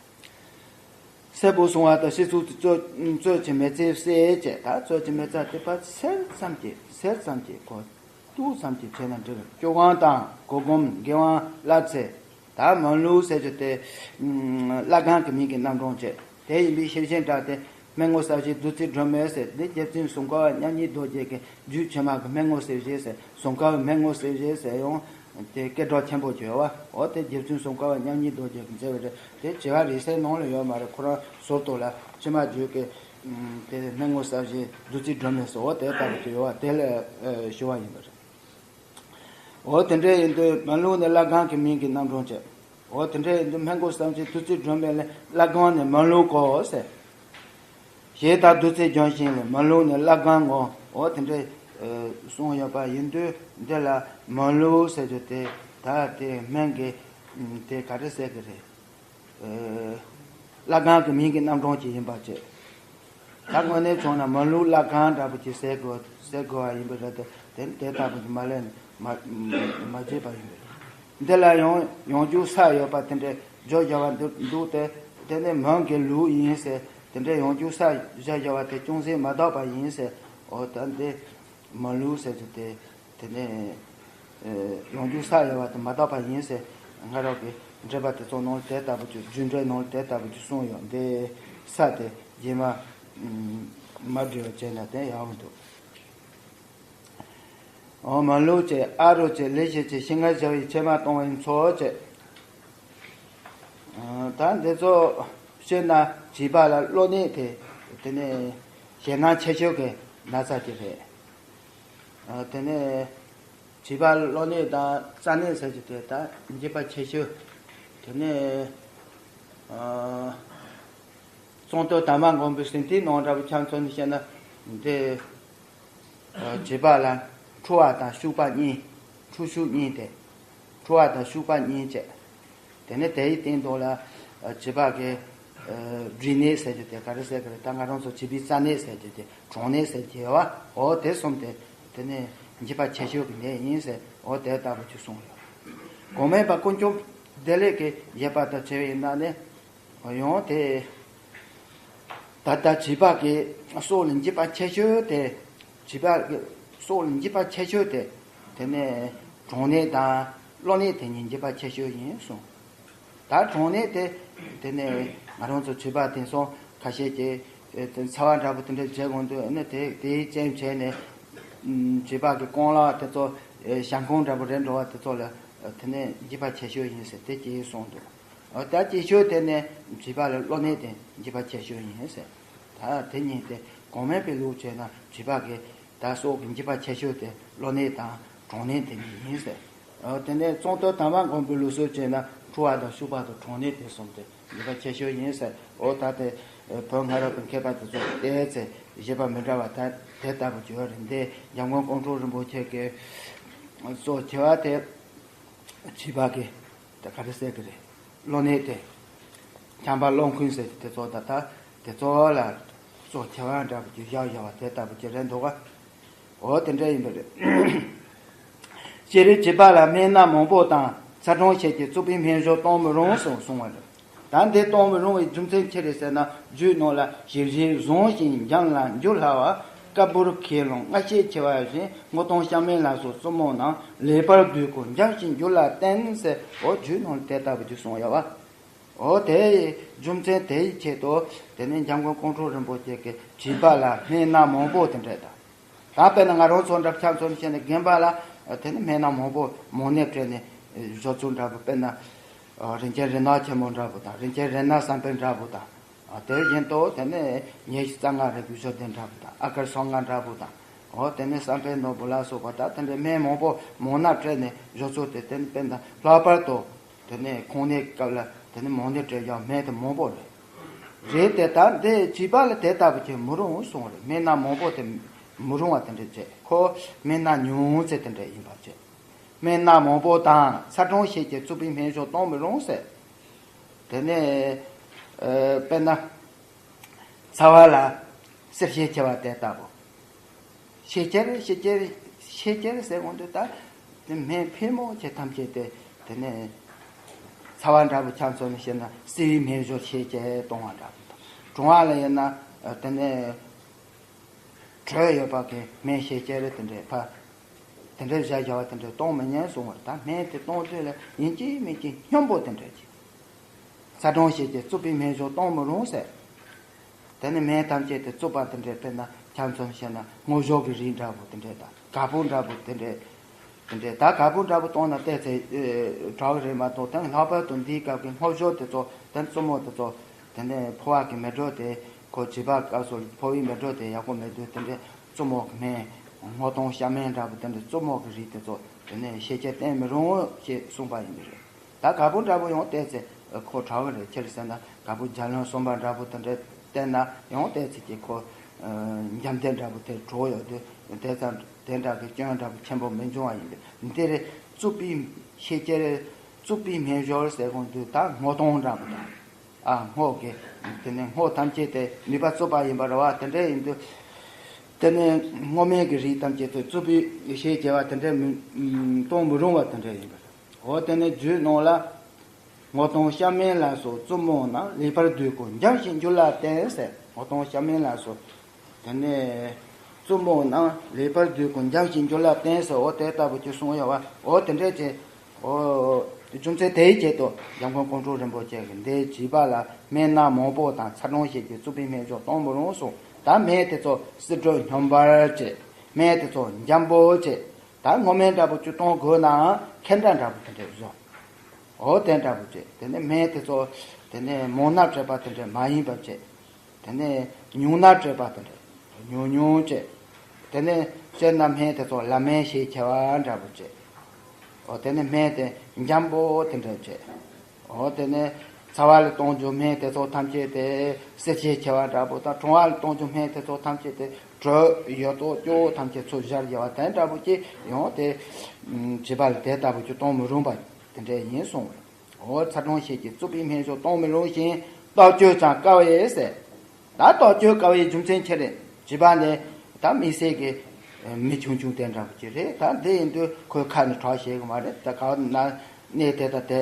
སྲད་བུ་བཟུང་བ་དང་སྤྱི་གཙུག་ཏུ་རྩོད་རྩོད་ཅིང་མི་བརྩེ་བསྲེགས་བཅད། ད་རྩོད་ཅིང་མི་བརྩེ་དེ་ཕར་སེར་ཙམ་གྱིས་སེར་ཙམ་གྱིས་གོ། གཏུགས་ཙམ་གྱིས་བྱས་ན་འགྲིག་གི། སྐྱོ་གང་དང་གོ་སྒོམ་དགེ་དབང་བླ་ཚེ། ད་མོན་ལུགས་ཟེར་རྒྱུ་དེ་བླ་སྒང་གི་མིང་གི་རྣམ་གྲངས་བྱས། དེ་ཡིན་པའི་ཤེར་ཕྱིན་སྒྲ་དེ་སྨན་ངོ་གསལ་བྱེད་བདུད་རྩིའི་སྒྲོན་མེ་ཟེར། འདི་རྗེ་བཙུན་སུམ་མཁར་བ་མཉམ་ཉིད་རྡོ་རྗེ་གི་རྒྱུད་ཕྱི་མ་གི་སྨན་ངོ་གསལ་བྱེད་ཟེར། སུམ་མཁར་བའི་སྨན་ངོ་གསལ་བྱེད་ཟེར་ཡང་དེ་སྐད་གྲགས་ཆེན་པོ་ཅིག་ཡོད་པ། འོ་དེ་རྗེ་བཙུན་སུམ་མཁར་བ་མཉམ་ཉིད་རྡོ་རྗེ་གིས་མཛད་པ་རེད། དེ་བྱེ་བ་རིས་གསལ་ནང་ལ་ཡོད་མ་རེད། ཁོ་རང་ཟུར་དུ་ལ་ཕྱི་མ་བརྒྱུད་ཀྱི་དེ་སྨན་ངོ་གསལ་བྱེད་བདུད་རྩིའི་སྒྲོན་མེ་ཟེར། འོ་དེ་ལྟ་བུ་ཅིག་ཡོད་པ་དེ་ལ་ཞུ་བ་ཡིན་པ་རེད། འོ་དེ་འདྲ་ཡིན་དུས་མོན་ལུགས་ནི་བླ་སྒང་གི་མིང་གི་རྣམ་གྲངས་བྱས། འོ་དེ་འདྲ་ཡིན་དུས་སྨན་ངོ་གསལ་བྱེད་བདུད་རྩིའི་སྒྲོན་མེ་ལས་བླ་སྒང་ནི་མོན་ལུགས་གོ་ཟེར། ཞེས་ད་བདུད་རྩིའི་ལྗོན་ཤིང་ལས་མོན་ལུགས་ནི་བླ་སྒང་ངོ་། འོ་དེ་འདྲ་གསུངས་ཡོད་པ་ཡིན་དུས་འདི་ལ་མོན་ལུགས་ཟེར་རྒྱུ་དེ་ད་དེ་སྨན་གྱི་དེ་ག་རེ་ཟེར་གི་རེད། བླ་སྒང་གི་མིང་གི་རྣམ་གྲངས་ཅིག་ཡིན་པ་བྱས། ད་དངོས་གནས་བྱུང་ན་མོན་ལུགས་བླ་སྒང་འདྲ་པོ་ཅིག་ཟེར་དགོས་ཟེར་དགོས་པ་ཡིན་པ་རེད་དེ། དེ་དེ་ལྟ་བུ་ཅིག་མ་ལས་མ་མ་བརྗེད་པ་ཡིན་པ་རེད། འདི་ལ་ཡང་ཡང་འཇུག་ས་ཡོད་པ་དེ་འདྲས་བརྗོད་བྱ་བ་འདུག་འདུག་སྟེ། དེ་ནི་མོན་གྱི་ལུགས་ཡིན་ཟེར། དེ་འདྲས་ཡང་འཇུག་ས་བཞག་བྱ་བ་དེ་ཅུང་ཟད་མ་དག་པ་ཡིན་ཟེར། འོ་ད་འདི་མོན་ལུགས་ཟེར་རྒྱུ་དེ། དེ་ནས་ཡང་འཇུག་ས་ཡོད་པ་དེ་མ་དག་པ་ཡིན་ཟེར། སྔ་རབས་ཀྱི་འགྲེལ་པ་དེ་ཚོ་ནང་དེ་ལྟ་བུ་ཅིག་རྒྱུད་འགྲེལ་ནང་དེ་ལྟ་བུ་ཅིག་གསུངས་ཡོད། འདི་ས་དེ་རྗེས་མ་ མ་འབྲེལ་བ་བྱས་ན་དེ་ཡག་པོ་འདུག་འོ་མ་ལུག་བཅས་ཨ་རུ་བཅས་ལི་ཤི་བཅས་ཤིང་ངར་བཞག་པའི་ཕྱེ་མ་གཏོང་བའི་མཚོ་བཅས། ད་འདི་ཚོ་བཤད་ན་བྱིས་པ་ལ་གློ་ནད་དེ་དེ་ནས་ཞེད་སྣང་ཆེ་ཤོས་ཀྱི་ན་ཚ་དེ་རེད། དེ་ནས་བྱིས་པ་གློ་ནད་དང་རྩ་ནད་ཟེར་རྒྱུ་དེ་ད་འགྱོད་པ་ཆེ་ཤོས། དེ་ནས་ཙོང་ཏོ་དར་མ་མགོན་པོའི་ཟིན་ཐིའི་ནང་འདྲ་པོ་ཆ་མཚོན་ནས་བཤད་ན་འདི། བྱིས་པ་ལ་འཁྲུ་བ་དང་ཤུག་པ་གཉིས། འཁྲུ་ཤུག་གཉིས་ཏེ། འཁྲུ་བ་དང་ཤུག་པ་གཉིས་བཅས། དེ་ནས་དེའི་སྟེང་དུ་ལ་བྱིས་པ་གི་སྦྲུལ་ནད་ཟེར་རྒྱུ་དེ་ག་རེ་ཟེར་གི་རེད། ད་ང་རང་ཚོ་བྱིས་པའི་རྩ་ནད་ཟེར་རྒྱུ་དེ་གྲང་ནད་ཟེར་གྱི་ཡོད་བ། འོ་དེ་གསུམ་དེ་དེ་ནས་འགྱོད་པ་ཆེ་ཤོས་ཀྱི་ནད་ཡིན་ཟེར། འོ་དེ་ལྟ་བུ་ཅིག་གསུངས་ཡོད། གོང་མའི་བཀའ་དཀོན་མཆོག་བདེ་ལེགས་ཀྱི་བཞེད་པ་ལྟར་བྱས་པ་ཡིན་ན་ནི། ཡང་དེ། ད་ལྟ་བྱིས་པ་གི་སྲོག་ལ་འགྱོད་པ་ཆེ་ཤོས་དེ། བྱིས་པ་གི་སྲོག་ལ་འགྱོད་པ་ཆེ་ཤོས་དེ། དེ་ནས་གྲང་ནད་དང་གློ་ནད་དེ་གཉིས་འགྱོད་པ་ཆེ་ཤོས་ཡིན་གསུངས། ད་གྲང་ནད་དེ། དེ་ནས་ང་རང་ཚོ་བྱིས་པ་དེང་སང་ཁ་ཤས་ཀྱིས་ཚ་བ་འདྲ་པོ་དེ་འདྲ་བྱེད་དགོས་འདུག་ཨ་ནི་དེ་དེའི་རྐྱེན་བྱས་ནས། བྱིས་པ་གི་རྐང་ལག་དེ་ཚོ་ཞང་ཁང་འདྲ་པོ་རེད་འགྲོ་བ་དེ་ཚོ་ལ་དེ་ནས་འགྱོད་པ་ཆེ་ཤོས་ཡིན་ཟེར་དེ་སྐྱེས་གསུངས་འདུག་འོ་ད་སྐྱེ་ཤོས་དེ་ནས་བྱིས་པ་ལ་གློ་ནད་དེ་འགྱོད་པ་ཆེ་ཤོས་ཡིན་ཟེར། ད་དེ་གཉིས་དེ་གོང་མའི་པའི་ལུགས་བྱས་ན་བྱིས་པ་གི་ད་སྲོག་གི་འགྱོད་པ་ཆེ་ཤོས་དེ་གློ་ནད་དང་གྲང་ནད་དེ་གཉིས་ཡིན་ཟེར། འོ་དེ་ནས་ཙོང་ཏོ་དར་མ་མགོན་པོའི་ལུགས་སྲོལ་བྱས་ན་འཁྲུ་བ་དང་ཤུག་པ་དང་གྲང་ནད་དེ་གསུམ་དེ་འགྱོད་པ་ཆེ་ཤོས་ཡིན་ཟེར། འོ་ད་དེ་བོད་སྔ་རབས་ཀྱི་མཁས་པ་དེ་ཚོ་བལྟས་ཚེ་བཞེད་པ་མི་འདྲ་བ་ད་དེ་ལྟ་བུ་བརྗོད་རེད། འདི་འཇམ་མགོན་ཀོང་སྤྲུལ་རིན་པོ་ཆེ་གི་གཙོ་ཆེ་བ་དེ་བྱིས་པ་གི་ད་ག་རེ་ཟེར་གི་རེད། གློ་ནད་དེ། ཆམ་པ་གློ་འཁོན་ཟེར་གི་དེ་ཚོ་ད་ད་དེ་ཚོ་ལ་གཙོ་ཆེ་བ་འདྲ་པོ་ཅིག་བཞག་བཞག་པ་དེ་ལྟ་བུ་ཅིག་རེད་འདུག་ག་འོ་དེ་འདྲ་ཡིན་པ་རེད། སྤྱིར་བྱིས་པ་ལ་སྨན་སྣ་མང་པོ་དང་ཚ་གྲང་བཤལ་གྱི་རྩུབ་པའི་སྨན་སྦྱོར་གཏོང་མི་རུང་གསུངས་གསུངས་པ་རེད། ད་འདི་གཏོང་མི་རུང་བའི་རྒྱུ་མཚན་ཅི་རེད་ཟེར་ན། རྒྱུད་ནང་ལ་ཞིབ་ཞིབ་བཟུང་ཞིང་སྦྱངས་ལ་འཇུ་སླ་བ། དཀར་པོར་ཁས་བླངས་མངར་ཤས་ཆེ་བ་བཞིན་སྔོ་ཐུང་ཤ་སྨེ་ལ་སོགས་རྩུབ་མོ་རྣམས་ལེགས་པར་བསྡུས་ཀྱང་འཇམ་ཞིང་འཇུ་སླར་བསྟེན་ཟེར། འོ་རྒྱུད་ནང་ལ་དེ་ལྟ་བུ་ཅིག་གསུངས་ཡོད་པ། འོ་དེ་ཡི་རྒྱུ་མཚན་དེ་ཡི་ཆེད་དུ་དེ་ནས་འཇམ་མགོན་ཀོང་སྤྲུལ་རིན་པོ་ཆེ་གིས་བྱིས་པ་ལ་སྨན་སྣ་མང་པོ་དེ་འདྲ་དང་། ད་དཔེར་ན་ང་རང་ཚོ་འདྲ་ཆ་མཚོན་བྱས་ནས་རྒན་པ་ལ་དེ་ནི་སྨན་སྣ་མང་པོ་མང་ནས་སྤྲད་ནས་བཞག་ཚུལ་འདྲ་པོ། དཔེར་ན་རིན་ཆེན་རིལ་ནག་ཆེན་མོ་འདྲ་པོ་དང་། རིན་ཆེན་རིལ་ནག་བསམ་འཕེལ་འདྲ་པོ་དང་། དེ་བཞིན་དུ་དེ་ནི་ཉི་ཤུ་རྩ་ལྔ་རིལ་བུའི་བཞག་དེ་འདྲ་པོ་དང་། ཨ་ཀར་སོ་ལྔ་འདྲ་པོ་དང་། འོ་དེ་ནི་བསམ་འཕེལ་ནོར་བུ་ལ་སོགས་པ་དང་། དེ་འདྲའི་སྨན་མང་པོ་མང་ན་སྤྲད་ནས་བཞག་ཚུལ་དེ་དེ་ནི་དཔེར་ན་ལྷག་པར་དུ་དེ་ནས་ཁོང་ནས་སྐབས་ལ་དེ་ནས་མང་ནས་སྤྲད་ཡག་སྨན་དེ་མང་པོ་རེད། རེད་དེ་ད་འདི་བྱིས་པ་ལ་དེ་ལྟ་བུ་ཅིག་མི་རུང་གསུངས་རེད། སྨན་སྣ་མང་པོ་དེ་མི་རུང་བ་དེ་འདྲ་བྱས། ཁོ་སྨན་སྣ་ཉུང་ཙེ་དེ་འདྲ་ཡིན་པ་བྱས། སྨན་སྣ་མང་པོ་དང་ཚ་གྲང་བཤལ་གྱི་རྩུབ་པའི་སྨན་སྦྱོར་གཏོང་མི་རུང་ཟེར། དེ་ནས་དཔེར་ན་ཚ་བ་ལ་གསེར་ཤས་ཆེ་བ་དེ་ལྟ་བུ། ཤས་ཆེར་ཤས་ཆེར་ཤས་ཆེར་ཟེར་དགོས་འདུག་ད་དེ་སྨན་ཕལ་མོ་ཆེ་ཐམས་ཅད་དེ་དེ་ནས་ཚ་བ་འདྲ་པོ་ཆ་མཚོན་ནས་བཤད་ན་བསིལ་བའི་སྨན་སྦྱོར་ཤས་ཆེར་གཏོང་བ་འདྲ་པོ་དང་། གྲང་བ་ལ་ཡིན་ན་དེ་ནས་དྲོད་ཡོད་པ་གི་སྨན་ཤས་ཆེར་དེ་འདྲས་ཕ་དེ་འདྲས་བཞག་བཞག་པ་དེ་འདྲས་གཏོང་མི་ཉན་གསུང་བར། ད་སྨན་དེ་གཏོང་དུས་ལ་ཡིན་གཅིག་མིན་གཅིག་སྙོམས་པོ་དེ་འདྲས་ཀྱིས། ཚ་གྲང་བཤལ་གྱི་རྩུབ་པའི་སྨན་སྦྱོར་གཏོང་མི་རུང་ཟེར། དེ་ནི་སྨན་ཐམས་ཅད་དེ་རྩུབ་པ་དེ་འདྲས། དཔེར་ན་ཆ་མཚོན་བཤད་ན་སྔོ་ཞོ་གི་རིགས་འདྲ་པོ་དེ་འདྲས་དང་། ག་པུ་འདྲ་པོ་དེ་འདྲས་དེ་འདྲས། ད་ག་པུ་འདྲ་པོ་གཏོང་ན་ཏོག་ཙམ་དྲག་གི་རེད་མ་གཏོགས། དེ་ལྷག་པར་དུ་འདིའི་སྐབས་ཀྱི་སྔོ་ཞོ་དེ་ཚོ་དེ་རྩུབ་མོ་དེ་ཚོ་དེ་ནས་ཕོ་བ་གི་མེ་དྲོད་དེ་ཁོ་བྱིས་པ་སྐབས་སུ་ཕོ་བའི་མེ་དྲོད་དེ་ཡག་པོ་མེད་དུས། དེ་འདྲས་རྩུབ་མོ་གི་སྨན་སྔོ་ཐུང་ཤ་སྨེ་འདྲ་པོ་དེ་འདྲས་རྩུབ་མོ་གི་རིགས་དེ་ཚོ་དེ་ནས་ཤས་ཆེར་བསྟེན་མི་རུང་ཞེས་གསུངས་པ་ཡིན་པས་རེད། ད་ག་པུ་འདྲ་པོ་ཡང་ཏོག་ཙམ་ཁོ་དྲག་གི་རེད། ཅི་ཟེར་ན་ག་པུ་བརྒྱ་ལོན་གསུམ་པ་འདྲ་པོ་དེ་འདྲ་བསྟེན་ན་ཡང་ཏོག་ཙམ་ཅིག་ཁོ་འཇམ་ལྡན་འདྲ་པོ་དེ་གྲོགས་ཡོད་དུས། དེ་ཙམ་དེ་འདྲ་གི་སྐྱོན་འདྲ་པོ་ཆེན་པོ་མི་འབྱུང་བ་ཡིན་པས། འདིར་རྩུབ་པའི་ཤས་ཆེར་རྩུབ་པའི་སྨན་སྦྱོར་ཟེར་དགོས་དུས་ད་སྔོ་ཐུང་འདྲ་པོ་དང་། ཨ་སྔོ་གི་དེ་ནས་སྔོ་ཐམས་ཅད་དེ་ནུས་པ་རྩུབ་པ་ཡིན་པ་རེད་བ། དེ་འདྲ་ཡིན་དུས་དེ་ནས་སྔོ་སྨན་གྱི་རིགས་ཐམས་ཅད་དེ་རྩུབ་པའི་ཤས་ཆེ་བ་དེ་འདྲ་མི་གཏོང་མི་རུང་བ་དེ་འདྲ་ཡིན་པ་རེད། འོ་དེ་ནས་རྒྱུད་ནང་ལ་སྔོ་ཐུང་ཤ་སྨེ་ལ་སོགས་རྩུབ་མོ་རྣམས་ལེགས་པར་བསྡུས་ཀྱང་འཇམ་ཞིང་འཇུ་སླར་བསྟེན་ཟེར། སྔོ་ཐུང་ཤ་སྨེ་ལ་སོགས་དེ་ནས་རྩུབ་མོ་རྣམས་ལེགས་པར་བསྡུས་ཀྱང་འཇམ་ཞིང་འཇུ་སླར་བསྟེན་ཟེར། འོ་དེ་ལྟ་བུ་ཅིག་གསུངས་ཡོད་པ། འོ་དེ་འདྲས་ཀྱི་འོ་ རྒྱུ་མཚན་དེའི་ཆེད་དུ་འཇམ་མགོན་ཀོང་སྤྲུལ་རིན་པོ་ཆེ་གིས་འདིའི་བྱིས་པ་ལ་སྨན་སྣ་མང་པོ་དང་ཚ་གྲང་བྱེད་ཀྱི་རྩུབ་པའི་སྨན་སྦྱོར་གཏོང་མི་རུང་གསུངས། ད་སྨན་དེ་ཚོ་བསིལ་དྲོད་སྙོམས་པར་བྱེད། སྨན་དེ་ཚོ་འཇམ་པོ་བྱེད། ད་སྔོ་སྨན་འདྲ་པོ་བཅུ་གཏོང་དགོས་ནའང་ཁེར་འདྲ་འདྲ་པོ་དེ་འདྲས་བཟོ། འོ་དེ་འདྲ་པོ་བྱེད། དེ་ནས་སྨན་དེ་ཚོ་དེ་ནས་མང་ན་སྤྲད་པ་དེ་འདྲས་མ་ཡིན་པ་བྱེད། དེ་ནས་ཉུང་ན་སྤྲད་པ་དེ་འདྲས་ཉུང་ཉུང་བྱེད། དེ་ནས་སྤྱིར་ན་སྨན་དེ་ཚོ་ལ་སྨན་ཞེས་བྱ་བ་འདྲ་པོ་བྱེད། འོ་དེ་ནས་སྨན་དེ་འཇམ་པོ་དེ་འདྲས་བྱེད། འོ་དེ་ནས་ཚ་བ་ལ་གཏོང་རྒྱུ་སྨན་དེ་ཚོ་ཐམས་ཅད་དེ་བསིལ་ཞེས་བྱ་བ་འདྲ་པོ་དང་གྲང་བ་ལ་གཏོང་རྒྱུ་སྨན་དེ་ཚོ་ཐམས་ཅད་དེ་དྲོད་ཡོད་དོ་ཅོག་ཐམས་ཅད་ཚུར་སྦྱར་བྱ་བ་དེ་འདྲ་པོ་ཅིག་ཡང་དེ་བྱིས་པ་ལ་དེ་ལྟ་བུ་ཅིག་གཏོང་མི་རུང་བ་དེ་འདྲས་ཡིན་གསུངས། འོ་ཚ་གྲང་བྱེད་ཀྱི་རྩུབ་པའི་སྨན་སྦྱོར་གཏོང་མི་རུང་ཞིང་ལྟག་སྤྱོད་ཀྱང་དཀའ་བས་ཟེར། ད་ལྟག་སྤྱོད་དཀའ་བའི་རྒྱུ་མཚན་ཅི་རེད། བྱིས་པ་ནི་ད་དམིགས་བསལ་གྱི་མི་ཆུང་ཆུང་དེ་འདྲ་པོ་ཅིག་རེད། ད་འདི་ཡིན་དུས་ཁོའི་ཁ་ནས་གྲགས་ཤེས་གི་མ་རེད། ད་ག་ན་གནས་དེ་དང་དེ་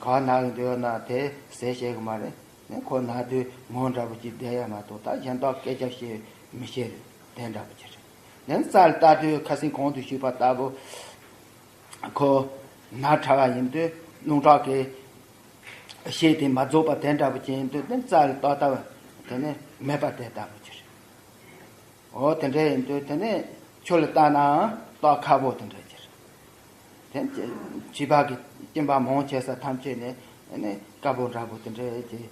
ག་ན་ཡོད་འདུག་ན་དེ་ཟེར་ཤེས་གི་མ་རེད། ནས་ཁོ་ན་དུས་ངོ་འདྲ་པོ་ཅིག་བསྡད་ཡ་མ་གཏོགས་ད་གཞན་དག་སྐད་ཆ་བཤད་མི་ཤེས་རེད། དེ་འདྲ་པོ་ཅིག་རེད། ནས་རྩ་ལ་ལྟ་དུས་ཁ་སང་གོང་དུ་ཞུས་པ་ལྟ་བུ། ཁོ་ན་ཕྲ་བ་ཡིན་དུས་རླུང་ཁྲག་གི་གཤེད་དེ་མ་རྫོགས་པ་དེ་འདྲ་པོ་ཅིག་ཡིན་དུས་དེ་རྩ་ལ་ཏག་ཏག་དེ་ནས་མེད་པ་དེ་ལྟ་བུ་ཅིག་རེད། འོ་དེ་འདྲ་ཡིན་དུས་དེ་ནས་ཆུ་ལ་བཏང་ནའང་ཏོག་ཁ་པོ་དེ་འདྲ་ཅིག་རེད། དེ་བྱིས་པ་གི་གཅིན་པ་མང་ཆེ་ས་ཐམས་ཅད་ནས་དེ་ནས་དཀར་པོ་འདྲ་པོ་དེ་འདྲ་ཅིག་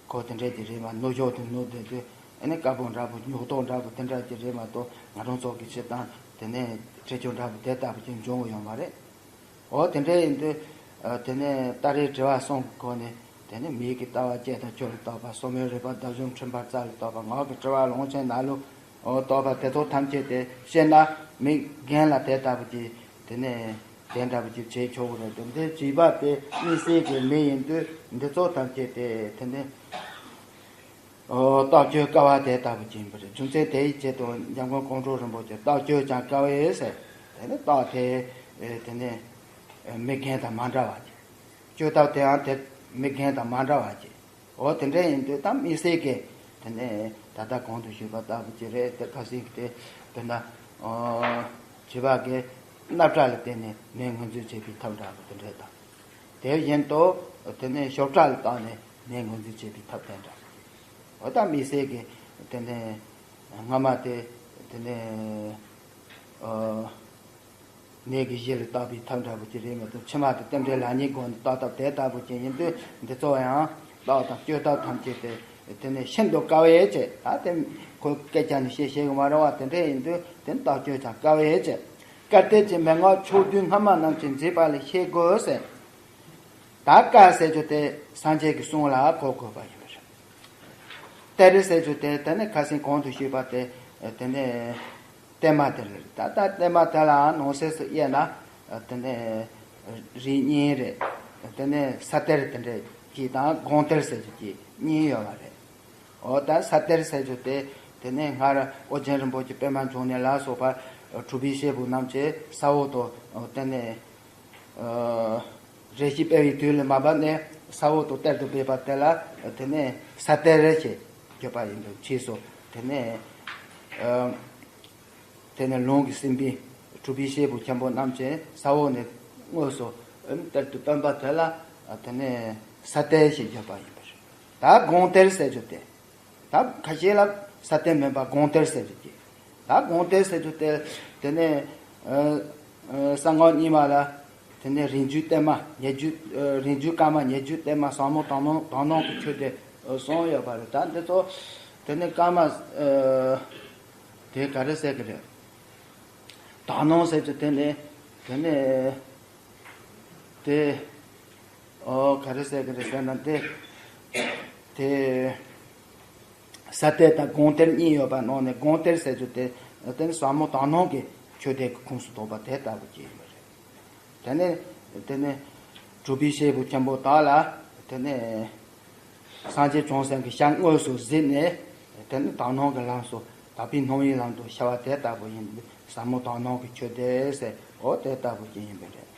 ཁོ་དེ་འདྲ་ཅིག་རེད་མ། ནུ་ཞོ་དེ་ནུ་དེ་དུས་ཨ་ནི་དཀར་པོ་འདྲ་པོ་སྨྱུག་ཏོག་འདྲ་པོ་དེ་འདྲ་ཅིག་རེད་མ་གཏོགས་ང་རང་ཚོ་གི་སྤྱིར་བཏང་དེ་ནས་དྲི་ཆབ་འདྲ་པོ་དེ་ལྟ་བུ་ཅིག་འབྱུང་གི་ཡོད་མ་རེད། འོ་དེ་འདྲ་ཡིན་དུས་ཨ་དེ་ནས་ད་རེས་དྲི་བ་གསུམ་གི་སྒོ་ནས་དེ་ནས་མིག་གི་ལྟ་བ་བཅས་དང་ཆོས་ལ་གཏོགས་པ་སོར་མོའི་རིག་པ་བརྡབ་གཞུང་འཕྲིན་པ་རྩ་ལ་གཏོགས་པ་ངག་གི་དྲི་བ་ལུང་ཆེན་ནང་ལུགས་འོ་གཏོགས་པ་དེ་ཚོ་ཐམས་ཅད་དེ་ཤེས་ན་མི་རྒན་ལ་དེ་ལྟ་བུ་ཅིག་དེ་ནས་དེ་འདྲ་བུ་ཅིག་བྱེད་ཆོག་གི་རེད་དེ། འདི་བྱིས་པ་དེ་དམིགས་བསལ་གྱི་མི་ཡིན་དུས་འདི་ཚོ་ཐམས་ཅད་དེ་དེ་ནས། ཨོ། ལྟག་སྤྱོད་དཀའ་བ་དེ་ལྟ་བུ་ཅིག་ཡིན་པ་རེད། རྒྱུ་མཚན་དེའི་ཆེད་དུ་འཇམ་མགོན་ཀོང་སྤྲུལ་རིན་པོ་ཆེ་ལྟག་སྤྱོད་ཀྱང་དཀའ་བས་ཟེར། དེ་ནི་ལྟག་དེ་དེ་ནི་མི་རྒན་དང་མ་འདྲ་བ་ཅིག་སྤྱོད་ཐབས་དེའང་དེ་མི་རྒན་དང་མ་འདྲ་བ་ཅིག་འོ་དེ་འདྲ་ཡིན་དུས་ད་དམིགས་བསལ་གྱི་དེ་ནི་ད་ལྟ་གོང་དུ་ཞུས་པ་ལྟ་བུ་ཅིག་རེད། དེ་ཁ་སང་གི་དེ་དཔེར་ན་ཨོ། བྱིས་པ་གི་སྣབས་ཁྲག་ལ་བརྟེན་ནས་ནད་ངོས་འཛིན་བྱེད་པའི་ཐབས་འདྲ་བོ་དེ་འདྲ་དང་། དེ་བཞིན་དུ་དེ་ནས་ཞོགས་ཁྲག་ལ་བརྟེན་ནས་ནད་ངོས་འཛིན་བྱེད་པའི་ཐབས་དེ་འདྲ། འོ་ད་དམིགས་བསལ་གྱི་དེ་ནས་སྔ་མ་དེ་དེ་ནས་ཨ་ནད་ཀྱི་གཞི་ལ་བརྟག་པའི་ཐབས་འདྲ་བོ་ཅིག་རེད་མ་གཏོགས་ཕྱི་མ་དེ་རྟེན་འབྲེལ་ལེགས་ཉེས་སྒོ་ནས་བརྟག་ཐབས་དེ་ལྟ་བུ་ཅིག་ཡིན་དུས་འདི་ཚོ་ཡང་བརྟག་དང་སྤྱོད་ཐབས་ཐམས་ཅད་དེ་དེ་ནས་ཤིན་ཏུ་དཀའ་བས་བྱས། ད་དེ་ཁོ་སྐད་ཆ་ནས་བཤད་ཤེས་གི་མ་རེད་བ། དེ་འདྲ་ཡིན་དུས་དེ་ནི་ལྟག་སྤྱོད་ཀྱང་དཀའ་བས་བྱས། སྐལ་ལྡན་གྱི་མན་ངག་ཕྱོགས་བསྡུས་སྔ་མ་རྣམས་ཀྱིས་མཛེས་པ་ལས་ཤེས་དགོས་ཟེར། ད་བཀའ་ཟེར་རྒྱུ་དེ་སངས་རྒྱས་ཀྱི་གསུང་ལ་གོ་དགོས་པ་ཡིན་པ་རེད། གཏེར་ཟེར་རྒྱུ་དེ་དེ་ནི་ཁ་སང་གོང་དུ་ཞུས་པ་དེ་དེ་ནི་གཏེར་མ་དེ་རེད། ད་ལྟ་གཏེར་མ་དེ་ལའང་ནང་གསེས་སུ་དབྱེ་ན་དེ་ནི་རིགས་གཉིས་རེད། དེ་ནི་ས་གཏེར་དེ་འདྲ་གཅིག་དང་དགོངས་གཏེར་ཟེར་རྒྱུ་གཅིག་གཉིས་ཡོད་པ་རེད། འོ་ད་ས་གཏེར་ཟེར་རྒྱུ་དེ་དེ་ནས་སྔར་ཨོ་རྒྱན་རིན་པོ་ཆེ་པདྨ་འབྱུང་གནས་ལ་སོགས་པ་གྲུབ་པའི་སྐྱེས་བུ་རྣམས་ཀྱིས་ས་འོག་ཏུ་དེ་ནས་རེ་ཞིག་སྤེལ་བའི་དུས་ལ་མ་བབས་ནས་ས་འོག་ཏུ་གཏེར་དུ་སྦས་པ་དེ་ལ་དེ་ནས་ས་གཏེར་ཞེས་བརྗོད་པ་ཡིན་པའི་ཕྱིས་སུ་དེ་ནས་དེ་ནས་ལུང་གིས་ཟིན་པའི་གྲུབ་པའི་སྐྱེས་བུ་ཆེན་པོ་རྣམས་ཀྱིས་ས་འོག་ནས་དངོས་སུ་གཏེར་དུ་བཏོན་པ་དེ་ལ་དེ་ནས་ས་གཏེར་ཞེས་བརྗོད་པ་ཡིན་པ་རེད། ད་དགོངས་གཏེར་ཟེར་རྒྱུ་དེ། ད་ཁ་ཤས་ལ་ས་གཏེར་མིན་པ་དགོངས་གཏེར་ཟེར་གྱི། ད་དགོངས་གཏེར་ཟེར་རྒྱུ་དེ་དེ་ནས་ཨ་ཨ་གསང་སྔགས་རྙིང་མ་ལ་དེ་ནས་རིང་བརྒྱུད་གཏེར་མ་ཉེ་བརྒྱུད་ཨ་རིང་བརྒྱུད་བཀའ་མ་ཉེ་བརྒྱུད་གཏེར་མ་ཟབ་མོ་དག་སྣང་དག་སྣང་གི་ཆོས་སྡེ་ཨ་གསུམ་ཡོད་པ་རེད། ད་འདི་ཚོ་དེ་ནས་བཀའ་མ་ཨ་དེ་ག་རེ་ཟེར་གི་རེད། དག་སྣང་ཟེར་རྒྱུ་དེ་ནས་དེ་ནས་དེ། ཨོ་ག་རེ་ཟེར་གི་རེད་ཟེར་ན་དེ། དེ། ས་གཏེར་དང་དགོངས་གཏེར་གཉིས་ཡོད་པ་ནང་ནས་དགོངས་གཏེར་ཟེར་རྒྱུ་དེ་དེ་ནི་ཟབ་མོ་དག་སྣང་གི་ཆོས་སྡེ་གི་ཁོངས་སུ་གཏོགས་པ་དེ་ལྟ་བུ་ཅིག་ཡིན་པ་རེད། དེ་ནས་དེ་ནས་གྲུབ་པའི་སྐྱེས་བུ་ཆེན་པོ་དག་ལ་དེ་ནས་སངས་རྒྱས་བྱང་སེམས་ཀྱི་ཞལ་དངོས་སུ་གཟིགས་ནས་དེ་ནས་དག་སྣང་གི་ལམ་སོགས་དག་པའི་སྣང་བའི་ལམ་དུ་ཤར་བ་དེ་ལྟ་བུ་ཡིན་པས་ཟབ་མོ་དག་སྣང་གི་ཆོས་སྡེ་ཟེར། འོ་དེ་ལྟ་བུ་ཅིག་ཡིན་པ་རེད།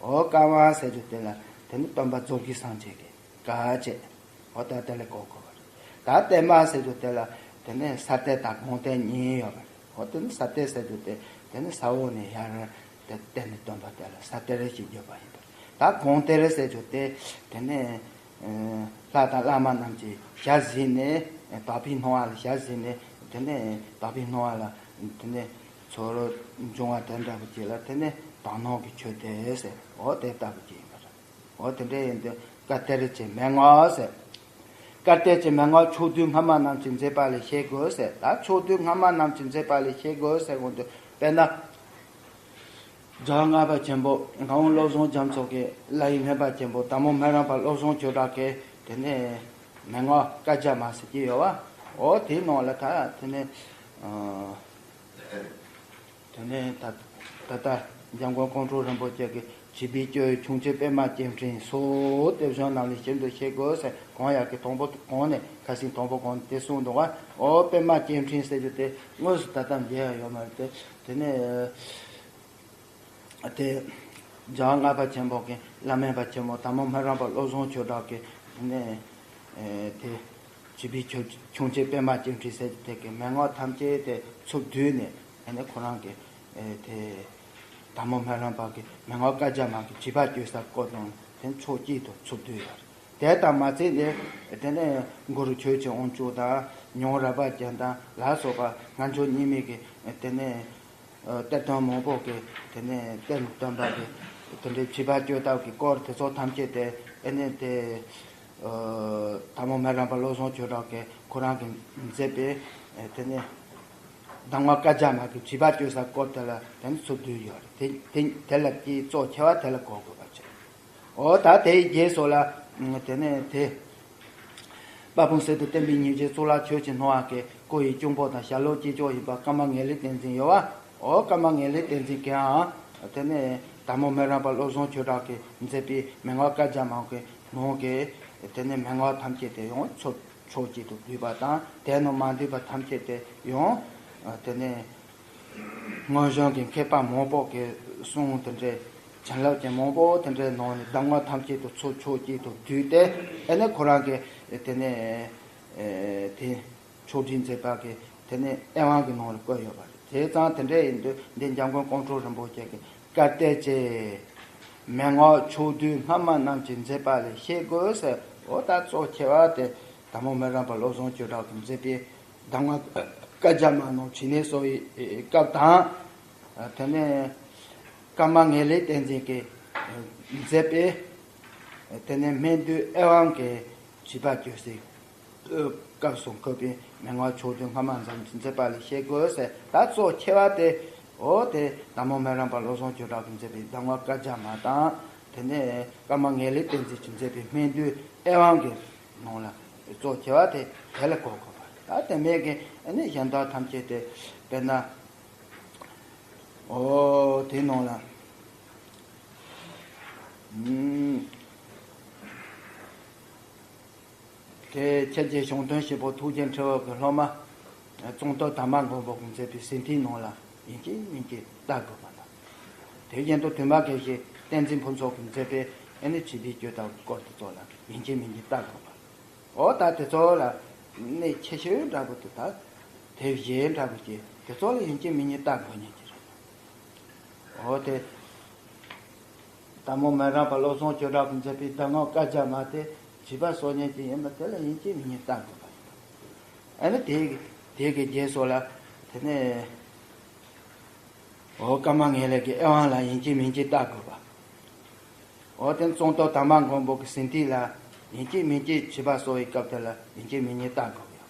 འོ་བཀའ་མ་ཟེར་རྒྱུ་དེ་ལ་དེ་ནི་སྟོན་པ་རྫོགས་པའི་སངས་རྒྱས་ཀྱི་བཀའ་བཅས། འོ་ད་དེ་ལ་གོ་དགོས་པ་རེད། ད་གཏེར་མ་ཟེར་རྒྱུ་དེ་ལ་དེ་ནི་ས་གཏེར་དང་དགོངས་གཏེར་གཉིས་ཡོད་པ་རེད། འོ་དེ་ནི་ས་གཏེར་ཟེར་རྒྱུ་དེ་དེ་ནི་ས་འོག་ནས་ཡར་དེ་གཏེར་ནས་བཏོན་པ་དེ་ལ་ས་གཏེར་ཞེས་བརྗོད་པ་ཡིན་པ་རེད། ད་གོང་གཏེར་ཟེར་རྒྱུ་དེ། དེ་ནས་ལྷ་དང་བླ་མ་རྣམས་ཀྱིས་ཞལ་གཟིགས་ནས། དག་པའི་སྣང་བ་ལ་ཞལ་གཟིགས་ནས། དེ་ནས་དག་པའི་སྣང་བ་ལ། དེ་ནས་ཚོར་བ་འབྱུང་བ་དེ་འདྲ་བ་ཅིག་ལ། དེ་ནས་དག་སྣང་གི་ཆོས་དེ་ཟེར། འོ་དེ་ལྟ་བུ་ཅིག་ཡིན་པ་རེད། འོ་དེ་འདྲ་ཡིན་དུས་བཀའ་གཏེར་གྱི་མན་ངག་ཟེར། བཀའ་གཏེར་གྱི་མན་ངག་ཕྱོགས་དུས་སྔ་མ་རྣམས་ཀྱིས་མཛད་པ་ལས་ཤེས་དགོས་ཟེར། ད་ཕྱོགས་དུས་སྔ་མ་རྣམས་ཀྱིས་མཛད་པ་ལས་ཤེས་དགོས་ཟེར་གོང་དུ་དཔེར་ན། རྒྱལ་བ་ལྔ་པ་ཆེན་པོ་ངག་དབང་བློ་བཟང་རྒྱ་མཚོ་གི་བླ་ཡི་སྨན་པ་ཆེན་པོ་དར་མོ་སྨན་རམས་པ་བློ་བཟང་ཆོས་གྲགས་ཀྱི་དེ་ནས་མན་ངག་བཀའ་རྒྱ་མ་ཟེར་གྱི་ཡོད་པ། འོ་དེའི་ནང་ལ་ད་དེ་ནས་ཨ། དེ་ནས་ད་ད་ལྟ་འཇམ་མགོན་ཀོང་སྤྲུལ་རིན་པོ་ཆེ་གིས་བྱིས་པའི་སྤྱོད་ཡུལ་ཁྱུང་ཆེན་པད་མ་སྐྱེ་ཕྲེང་སོགས་དེ་བཞིན་རྣམས་ལས་ཤིན་ཏུ་ཤེས་དགོས་ཟེར། གོང་ཡག་གི་དང་པོ་གོང་ནས། ཁ་སང་དང་པོ་གོང་ནས་དེ་གསུངས་འདུག་ག་འོ་པད་མ་སྐྱེ་ཕྲེང་ཟེར་རྒྱུ་དེ་དངོས་སུ་ད་ལྟ་མཇལ་ཡ་ཡོད་མ་རེད་དེ། དེ་ནས་དེ་རྒྱལ་བ་ལྔ་པ་ཆེན་པོ་གི་བླ་སྨན་པ་ཆེན་མོ་དར་མོ་སྨན་རམས་པ་བློ་བཟང་ཆོས་གྲགས་ཀྱིས་དེ་ནས་དེ། བྱིས་པའི་ཁྱུང་ཆེན་པད་མ་སྐྱེ་ཕྲེང་ཟེར་གྱི་དེ་གི་མན་ངག་ཐམས་ཅད་དེ་ཚུར་བསྡུས་ནས། དེ་ནས་ཁོ་རང་གི་དེ་དར་མོ་སྨན་རམས་པ་གི་མན་ངག་བཀའ་རྒྱ་མ་གི་བྱིས་པ་སྤྱོད་ས་སྐོར་དང་དེ་ཕྱོགས་གཅིག་ཏུ་ཚུར་བསྡུས་ཡོད་རེད། དེ་ལྟར་མ་ཚད་ནས་དེ་ནས་གུ་རུ་ཆོས་ཀྱི་དབང་ཕྱུག་དང་། མྱང་རབ་པ་ཅན་དང་ལ་སོགས་པ་སྔ་འགྱུར་རྙིང་མའི་གི་དེ་ནས་གཏེར་སྟོན་མང་པོ་གི་དེ་ནས་གཏེར་སྟོན་པ་གི་དེ་འདྲའི་བྱིས་པ་སྤྱོད་ཐབས་ཀྱི་སྐོར་དེ་ཚོ་ཐམས་ཅད་དེ། ཨེ་ནས་དེ་དར་མོ་སྨན་རམས་པ་བློ་བཟང་ཆོས་གྲགས་ཀྱིས་ཁོ་རང་གིས་མཛད་པའི་དེ་ནས་གདམས་ངག་བཀའ་རྒྱ་མ་གི་བྱིས་པ་སྤྱོད་ས་སྐོར་དེ་ལ་དེ་ནས་ཚུར་བསྡུས་ཡོད་རེད། དེ་དེ་དེ་ལ་དེའི་གཙོ་ཆེ་བ་དེ་ལ་གོ་དགོས་པ་བྱས། འོ་ད་དེའི་རྗེས་སུ་ལ་དེ་ནས་དེ། དཔལ་སྤུངས་གསེར་དུ་བསྟན་པའི་ཉིན་བྱེད་གཙུག་ལག་ཆོས་ཀྱི་སྣང་བ་གི་སྐུ་ཡི་གཅུང་པོ་དང་ཞལ་སློབ་གཅིག་ལྕོགས་ཡིན་པ་ཀརྨ་ངེས་ལེགས་བསྟན་འཛིན་ཡོད་པ། འོ་ཀརྨ་ངེས་ལེགས་བསྟན་འཛིན་གྱིའང་དེ་ནས་དར་མོ་སྨན་རམས་པ་བློ་བཟང་ཆོས་གྲགས་ཀྱིས་མཛད་པའི་མན་ངག་བཀའ་རྒྱ་མ་གི་ནང་གི་དེ་ནས་མན་ངག་ཐམས་ཅད་དེ་ཡང་ཕྱོགས་ཕྱོགས་གཅིག་ཏུ་བསྡུས་པ་དང་། དེ་རྣམས་མ་འདུས་པ་ཐམས་ཅད་དེ་ཡང་དེ་ནས་སྔོན་བྱོན་གྱི་མཁས་པ་མང་པོ་གི་གསུང་དེ་འདྲའི་བྱིན་རླབས་ཅན་མང་པོ་དེ་འདྲའི་ནང་ནས་གདམས་ངག་ཐམས་ཅད་དུ་ཚུར་ཕྱོགས་གཅིག་ཏུ་བསྡུས་ཏེ། ཨེ་ནས་ཁོ་རང་གི་དེ་ནས་དེ་ཕྱོགས་སྒྲིག་མཛད་པ་གི་དེ་ནས་ཨེ་ཝང་གི་ནང་ལ་བཀོད་ཡོད་པ་རེད། བྱས་ཙང་དེ་འདྲ་ཡིན་དུས་འདི་འཇམ་མགོན་ཀོང་སྤྲུལ་རིན་པོ་ཆེ་གི་བཀའ་གཏེར་གྱི་མན་ངག་ཕྱོགས་དུས་སྔ་མ་རྣམས་ཀྱིས་མཛད་པ་ལས་ཤེས་དགོས་ཟེར། འོ་ད་གཙོ་ཆེ་བ་དེ་དར་མོ་སྨན་རམས་པ་བློ་བཟང་ཆོས་གྲགས་ཀྱིས་མཛད་པའི་གདམས་ངག་བཀའ་རྒྱ་མ་ནང་ཕྱི་ནས་གསོ་བའི་སྐབས་དང་། དེ་ནས་ཀརྨ་ངེས་ལེགས་བསྟན་འཛིན་གྱིས་མཛད་པའི་དེ་ནས་སྨན་བསྡུས་ཨེ་ཝང་གི་བྱིས་པ་སྤྱོད་སའི་སྐབས་སུ་བཀོད་པའི་མན་ངག་ཕྱོགས་དུས་སྔ་མ་རྣམས་ཀྱིས་མཛད་པ་ལས་ཤེས་དགོས་ཟེར། ད་གཙོ་ཆེ་བ་དེ། འོ་དེ་དར་མོ་སྨན་རམས་པ་བློ་བཟང་ཆོས་གྲགས་ཀྱིས་མཛད་པའི་གདམས་ངག་བཀའ་རྒྱ་མ་དང་། དེ་ནས་ཀརྨ་ངེས་ལེགས་བསྟན་འཛིན་གྱིས་མཛད་པའི་སྨན་བསྡུས་ཨེ་ཝང་གི་ནང་ལ་གཙོ་ཆེ་བ་དེ་དེ་ལ་གོ་དགོས་པ་རེད། ད་དེ་མེད་ཀྱི་ཨ་ནི་གཞན་དག་ཐམས་ཅད་དེ་དཔེར་ན། འོ་དེ་ནང་ལ་ཨུམ། དེ་ཁྱེད་ཀྱི་གཞུང་དོན་ཞིག་པོ་ཐུགས་རྗེ་ཁྲི་པ་གི་སློབ་མ་གཙུག་ཏོར་དར་མ་མགོན་པོ་གིས་མཛད་པའི་ཟིན་ཐིག་ནང་ལ་ཡིན་གཅིག་མིན་གཅིག་ལྟ་དགོས་པ་དང་། དེ་བཞིན་དུ་དུ་མ་དགེ་བཤེས་བསྟན་འཛིན་ཕུན་ཚོགས་ཀྱིས་མཛད་པའི་ཨེ་ནི་བྱིས་པའི་སྤྱོད་ཐབས་སྐོར་དེ་ཚོ་ལ་ཡིན་གཅིག་མིན་གཅིག་ལྟ་དགོས་པ། འོ་ད་དེ་ཚོ་ལ་གནད་ཆེ་ཤོས་འདྲ་པོ་དེ་དག་དེ་བཞིན་འདྲ་པོ་ཅིག་དེ་ཚོ་ལ་ཡིན་གཅིག་མིན་གཅིག་ལྟ་དགོས་ཉན་གྱི་རེད། འོ་དེ། དར་མོ་སྨན་རམས་པ་བློ་བཟང་ཆོས་གྲགས་ཀྱིས་མཛད་པའི་གདམས་ངག་བཀའ་རྒྱ་མ་དེ་བྱིས་པ་གསོ་ཉན་གྱི་ཡིན་པ་དེ་ལ་ཡིན་གཅིག་མིན་གཉིས་ལྟ་དགོས་པ་ཡིན། ཨ་ནི་དེ་དེ་གི་རྗེས་སུ་ལ་དེ་ནས་འོ་ཀརྨ་ངེས་ལེགས་ཀྱི་ཨེ་ཝང་ལ་ཡིན་གཅིག་མིན་གཉིས་ལྟ་དགོས་པ། འོ་དེ་གཙུག་ཏོར་དར་མ་མགོན་པོ་གི་ཟིན་ཐིག་ལ་ཡིན་གཅིག་མིན་གཉིས་བྱིས་པ་གསོ་བའི་སྐབས་དེ་ལ་ཡིན་གཅིག་མིན་གཉིས་ལྟ་དགོས་ཡོད་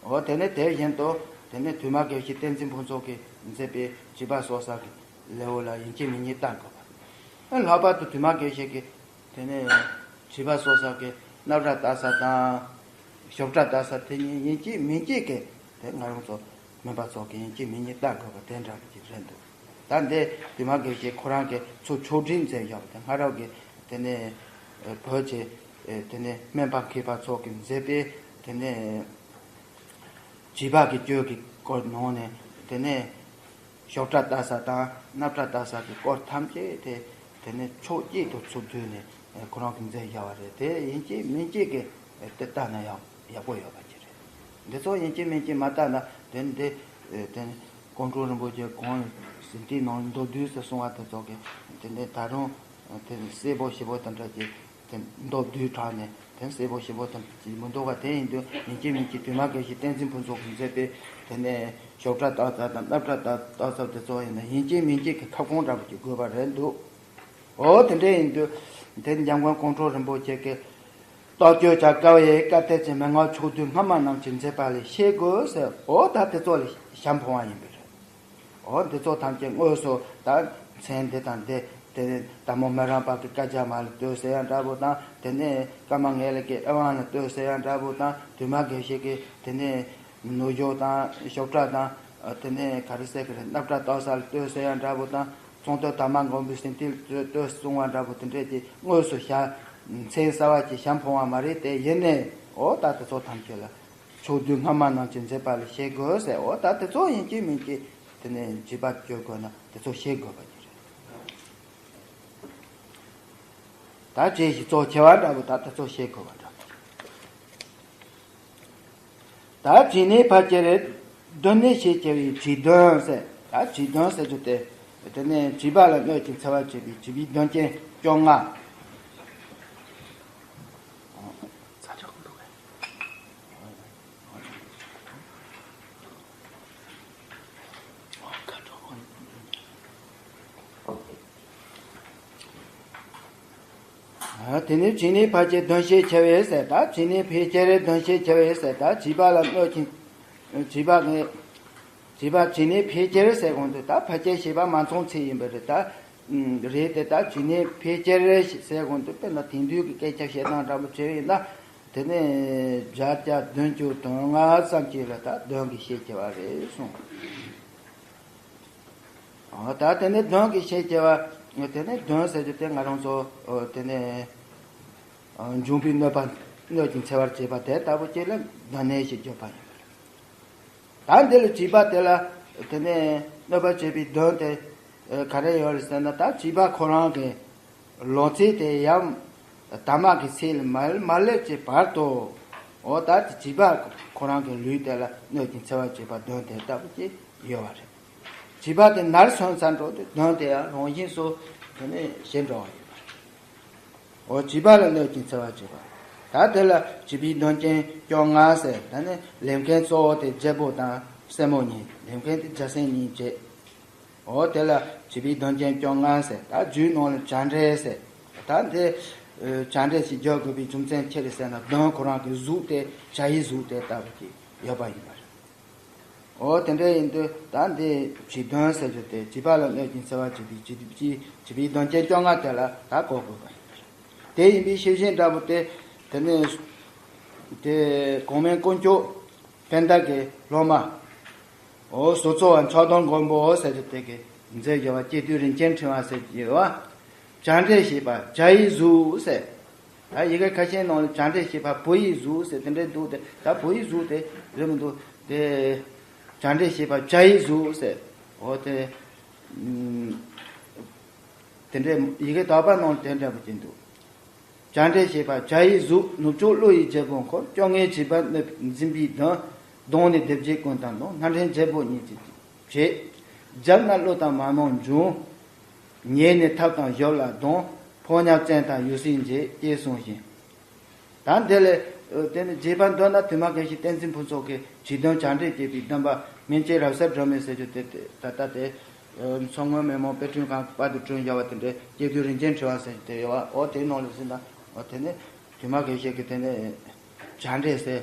པ། འོ་དེ་ནས་དེ་བཞིན་དུ་དེ་ནས་དུ་མ་དགེ་བཤེས་བསྟན་འཛིན་ཕུན་ཚོགས་ཀྱིས་མཛད་པའི་བྱིས་པ་གསོ་ས་གི་ལེའུ་ལ་ཡིན་གཅིག་མིན་གཉིས་ལྟ་དགོས་པ། ལྷག་པར་དུ་དུ་མ་དགེ་བཤེས་ཀྱིས་དེ་ནས་བྱིས་པ་གསོ་ས་གི་སྣབས་ཁྲག་བལྟ་ས་དང་། ཞབས་ཁྲ་བལྟ་ས་དེ་གཉིས་ཡིན་གཅིག་མིན་གཅིག་གི་དེ་ང་རང་ཚོ་སྨན་པ་ཚོ་གི་ཡིན་གཅིག་མིན་གཉིས་ལྟ་དགོས་པ་དེ་འདྲ་གི་རེད་འདུག་ད་འདི་དུ་མ་དགེ་བཤེས་ཁོ་རང་གིས་ཚུར་ཕྱོགས་སྒྲིག་མཛད་ཡོད་པ་དེ་སྔ་རབས་ཀྱི་དེ་ནས་བོད་ཀྱི་དེ་ནས་སྨན་པ་མཁས་པ་ཚོ་གིས་མཛད་པའི་དེ་ནས། བྱིས་པ་གི་སྤྱོད་ཀྱི་སྐོར་ནང་ནས་དེ་ནས་ཞབས་ཁྲ་བལྟ་ས་དང་སྣབས་ཁྲ་བལྟ་ས་གི་སྐོར་ཐམས་ཅད་དེ་དེ་ནས་ཕྱོགས་གཅིག་ཏུ་ཚུར་བསྡུས་ནས་ཁོ་རང་གིས་མཛད་བཞག་པ་རེད། དེ་ཡིན་གཅིག་མིན་གཅིག་གི་དེ་བལྟས་ན་ཡག་ཡག་པོ་ཡོད་པ་ཅིག་རེད། འདི་ཚོ་ཡིན་གཅིག་མིན་གཅིག་མ་བལྟས་ན་དེ་འདི་དེ་ཀོང་སྤྲུལ་རིན་པོ་ཆེ་གོང་ཟིན་བྲིས་ནང་མདོར་བསྡུས་སུ་གསུངས་པ་དེ་ཚོ་གི་དེ་འདི་ད་རུང་ དེ་སེར་པོ་ཞིམ་པོ་དང་འདྲ་གྱི་དེ་མདོག་བསྡུས་དྲགས་ནས་དེ་སེར་པོ་ཞིམ་པོ་དང་གཅིག་མི་འདུག་ག་དེ་ཡིན་དུས་ཡིན་གཅིག་མིན་གཅིག་དུ་མ་དགེ་བཤེས་བསྟན་འཛིན་ཕུན་ཚོགས་ཀྱིས་མཛད་པའི་དེ་ནས་ཞབས་ཁྲ་ཏག་ཙམ་དང་སྣབས་ཁྲ་ཏག་ཏག་ཙམ་དེ་ཚོ་ཡིན་ན་ཡིན་གཅིག་མིན་གཅིག་གི་ཁ་སྐོང་འདྲ་པོ་ཅིག་དགོས་པ་རེད་འདུག་འོ་དེ་འདྲ་ཡིན་དུས་དེ་འཇམ་མགོན་ཀོང་སྤྲུལ་རིན་པོ་ཆེ་གིས། རྟོགས་བརྗོད་བྱ་དཀའ་བའི་སྐལ་ཏེ་ཅན་མན་ངག་ཕྱོགས་བསྡུས་སྔ་མ་རྣམས་ཀྱི་མཛད་པ་ལས་ཤེས་དགོས་ཟེར། འོ་ད་དེ་ཚོ་ལ་ཞལ་འཕོང་བ་ཡིན་པས་རེད། འོ་འདི་ཚོ་ཐམས་ཅད་དངོས་སུ་ད་མཚན་འདི་དང་འདི་དེ་ནས་དར་མོ་སྨན་རམས་པ་གི་བཀའ་རྒྱ་མ་ལ་ལྟོས་ཟེར་ཡང་འདྲ་པོ་དང་དེ་ནས་ཀརྨ་ངེས་ལེགས་ཀྱི་ཨེ་ཝང་ལ་ལྟོས་ཟེར་ཡང་འདྲ་པོ་དང་དུ་མ་དགེ་བཤེས་ཀྱི་དེ་ནས་ནུ་ཞོ་དང་ཞོག་ཁྲ་དང་དེ་ནས་ག་རེ་ཟེར་གི་རེད། སྣབས་ཁྲ་ཏོག་ས་ལ་ལྟོས་ཟེར་ཡང་འདྲ་པོ་དང་། ཚོང་དོན་དར་མ་མགོན་པོའི་ཟིན་ཏིལ་ལྟོས་གསུང་བ་འདྲ་པོ་དེ་འདྲས་ཀྱི་དངོས་སུ་ཞལ་མཚན་གསར་བ་ཅིག་ཞལ་འཕོང་བ་མ་རེད་དེ། ཡིན་ནའི་འོ་ད་དེ་ཚོ་ཐམས་ཅད་ལ་ཕྱོགས་བསྡུས་སྔ་མ་རྣམས་ཀྱི་མཛད་པ་ལ་ཤེས་དགོས་ཟེར། འོ་ད་དེ་ཚོ་ཡིན་གཅིག་མིན་གཅིག་དེ་ནས་བྱིས་པ་བཅོ་དགོས་ན་དེ་ཚོ་ཤེས་དགོས་པ་ཅིག་རེད། ད་བྱས་ཤིག་གཙོ་ཆེ་བ་འདྲ་པོ་ད་དེ་ཚོ་ཤེས་དགོས་པ་འདྲ་པོ། ད་བྱིས་ནས་ཕལ་ཆེར་གདོན་ནད་ཞེས་བྱ་བའི་བྱིས་གདོན་ཟེར། ད་བྱིས་གདོན་ཟེར་རྒྱུ་དེ། དེ་ནས་བྱིས་པ་ལ་གནོད་ཅིང་འཚེ་བར་བྱེད་པའི་བྱིས་པའི་གདོན་རྐྱེན་བཅོ་ལྔ། དེ་ནས་བྱིས་ནས་ཕལ་ཆེར་གདོན་ཞེས་བྱ་བའི་ཟེར། ད་བྱིས་ནས་ཕལ་ཆེར་གདོན་ཞེས་བྱ་བའི་ཟེར། ད་བྱིས་པ་ལ་གནོད་ཅིང་། བྱིས་པ་ནི། བྱིས་པ་བྱིས་ནས་ཕལ་ཆེར་ཟེར་གོང་དུ་ད་ཕལ་ཆེར་ཞེས་པ་མ་ཚང་ཚིག་ཡིན་པ་རེད་ད། རེད་དེ་ད་བྱིས་ནས་ཕལ་ཆེར་ཟེར་གོང་དུ་དཔེར་ན་དེང་དུས་ཀྱི་སྐད་ཆ་བཤད་སྟངས་འདྲ་པོ་བྱས་ཡིན་ན། དེ་ནས་བརྒྱད་བརྒྱ་བདུན་ཅུ་དོན་ལྔ་ཙམ་ཅིག་ལ་ད་གདོན་གྱི་ཞེས་བྱ་བ་རེད་གསུངས། ཨ་ད་དེ་ནས་གདོན་གྱི་ཞེས་བྱ་བ། དེ་ནས་གདོན་ཟེར་རྒྱུ་དེ་ང་རང་ཚོ་དེ་ནས་འབྱུང་པོའི་གནོད་པ་གནོད་ཅིང་འཚེ་བར་བྱེད་པ་དེ་ལྟ་བུ་ཅིག་ལ་གདོན་ནད་ཞེས་བརྗོད་པ་ཡིན། ད་འདི་ལ་བྱིས་པ་དེ་ལ་དེ་ནས་གནོད་པ་བྱེད་པའི་གདོན་དེ་ག་རེ་ཡོད་རེད་ཟེར་ན། ད་བྱིས་པ་ཁོ་རང་གི་ལོ་ཚད་དེ་ཡང་དར་མ་གི་ཚད་ལས་མ་མ་སླེབས་ཀྱི་བར་དུ། འོ་ད་དེ་བྱིས་པ་ཁོ་རང་གི་ལུས་དེ་ལ་གནོད་ཅིང་འཚེ་བར་བྱེད་པ་གདོན་དེ་ལྟ་བུ་ཅིག་ཡོད་པ་རེད། བྱིས་པ་དེ་ནར་སོན་ཚར་འགྲོ་དུས་གདོན་དེ་ཡང་རང་བཞིན་སུ་དེ་ནས་ཞི་འགྲོ་བ་ཡོད་པ་རེད། འོ་བྱིས་པ་ལ་གནོད་ཅིང་འཚེ་བར་བྱེད་པ། ད་དེ་ལ་བྱིས་པའི་གདོན་རྐྱེན་བཅོ་ལྔ་ཟེར། ད་ནི་ལེན་མཁན་གཙོ་བོ་དེ་རྒྱལ་པོ་དང་སྲས་མོ་གཉིས། ལེན་མཁན་དེ་རྒྱལ་སྲས་གཉིས་བྱས། འོ་དེ་ལ་བྱིས་པའི་གདོན་རྐྱེན་བཅོ་ལྔ་ཟེར། ད་རྒྱུའི་ནང་ལ་བྱ་འདྲེ་ཟེར། ད་འདི་བྱ་འདྲེ་ཞེས་བརྗོད་དགོས་པའི་རྒྱུ་མཚན་ཅི་རེད་ཟེར་ན། གདོན་ཁོ་རང་གི་གཟུགས་དེ་བྱ་ཡི་གཟུགས་དེ་ལྟ་བུ་ཅིག་ཡོད་པ་ཡིན་པ་རེད། འོ་དེ་འདྲ་ཡིན་དུས་ད་འདི་བྱིས་གདོན་ཟེར་རྒྱུ་དེ་བྱིས་པ་ལ་གནོད་ཅིང་འཚེ་བར་བྱེད་པའི་བྱིས་བྱིས་བྱིས་པའི་གདོན་རྐྱེན་བཅོ་ལྔ་དེ་ལ་ད་གོ་དགོས་པ་ཡིན། དེ་ཡིན་པའི་ཤེས་བཞིན་འདྲ་པོ་དེ་དེ་ནས་དེ་གོང་མའི་དཀོན་མཆོག་བྷནྡྷ་གི་སློབ་མ། འོ་སོ་སོ་བ་མཆོག་དང་མགོན་པོ་ཟེར་རྒྱུ་དེ་གི་མཛད་བརྒྱབ་པ་སྐྱེ་དུས་རིན་ཆེན་ཕྲེང་བ་ཟེར་གྱི་ཡོད་པ། བྱ་འདྲེ་ཞེས་པ་བྱ་ཡི་གཟུགས་ཟེར། ད་ཡི་གེ་ཁ་ཤས་ནང་ལ་བྱ་འདྲེ་ཞེས་པ་བུ་ཡི་གཟུགས་ཟེར་དེ་འདྲས་འདུག་སྟེ། ད་བུ་ཡི་གཟུགས་དེ་རེད་མི་འདུག་སྟེ། བྱ་འདྲེ་ཞེས་པ་བྱ་ཡི་གཟུགས་ཟེར། འོ་དེ། ཨུམ། དེ་འདྲས་ཡི་གེ་དག་པ་ནང་དེ་འདྲ་པོ་ཅིག་འདུག་བྱ་འདྲེ་ཞེས་པ་བྱ་ཡི་གཟུགས། ནུབ་ཕྱོགས་ཀླུ་ཡི་རྒྱལ་པོ་འཁོར། བཅོ་ལྔའི་བྱིས་པ་གནོད་འཛིན་པའི་གདོན། གདོང་ནས་སྡེ་བརྒྱད་ཀུན་བཏང་དང་། སྣ་འདྲེན་རྒྱལ་པོ་གཉིས་ཀྱིས་བྱེད། རྒྱབ་ན་ཀླུ་དང་མ་མོ་འབྱུང་། ཉེ་ནས་ཐབ་དང་ཞབས་ལ་གདོན། ཕོ་ཉ་བཙན་དང་ཡུག་སྲིན་འབྱེད། ཅེས་གསུངས་ཤིང་། ད་འདི་ལས་དེ་ནི་རྗེས་དཔལ་མདོར་ན་དུ་མ་དགེ་བཤེས་བསྟན་འཛིན་ཕུན་ཚོགས་ཀྱིས་བྱིས་གདོན་བྱ་འདྲེ་བྱེད་པའི་སྡོམ་པ་སྨིན་བྱེད་རབ་གསལ་སྒྲོན་མེ་ཟེར་རྒྱུ་དེ་ད་ལྟ་དེ། མཚོ་སྔོན་མི་མང་དཔེ་སྐྲུན་ཁང་གི་པར་དུ་བསྐྲུན་བཞག་པ་དེ་འདྲའི་སྐྱེ་དུས་རིན་ཆེན་ཕྲེང་བ་ཟེར་རྒྱུ་དེ་ཡོད་པ། འོ་དེའི་ནང་ལ་ཟིན་ན། འོ་དེ་ནི་དུ་མ་དགེ་བཤེས་ཀྱིས་དེ་ནི་བྱ་འདྲེ་ཟེར།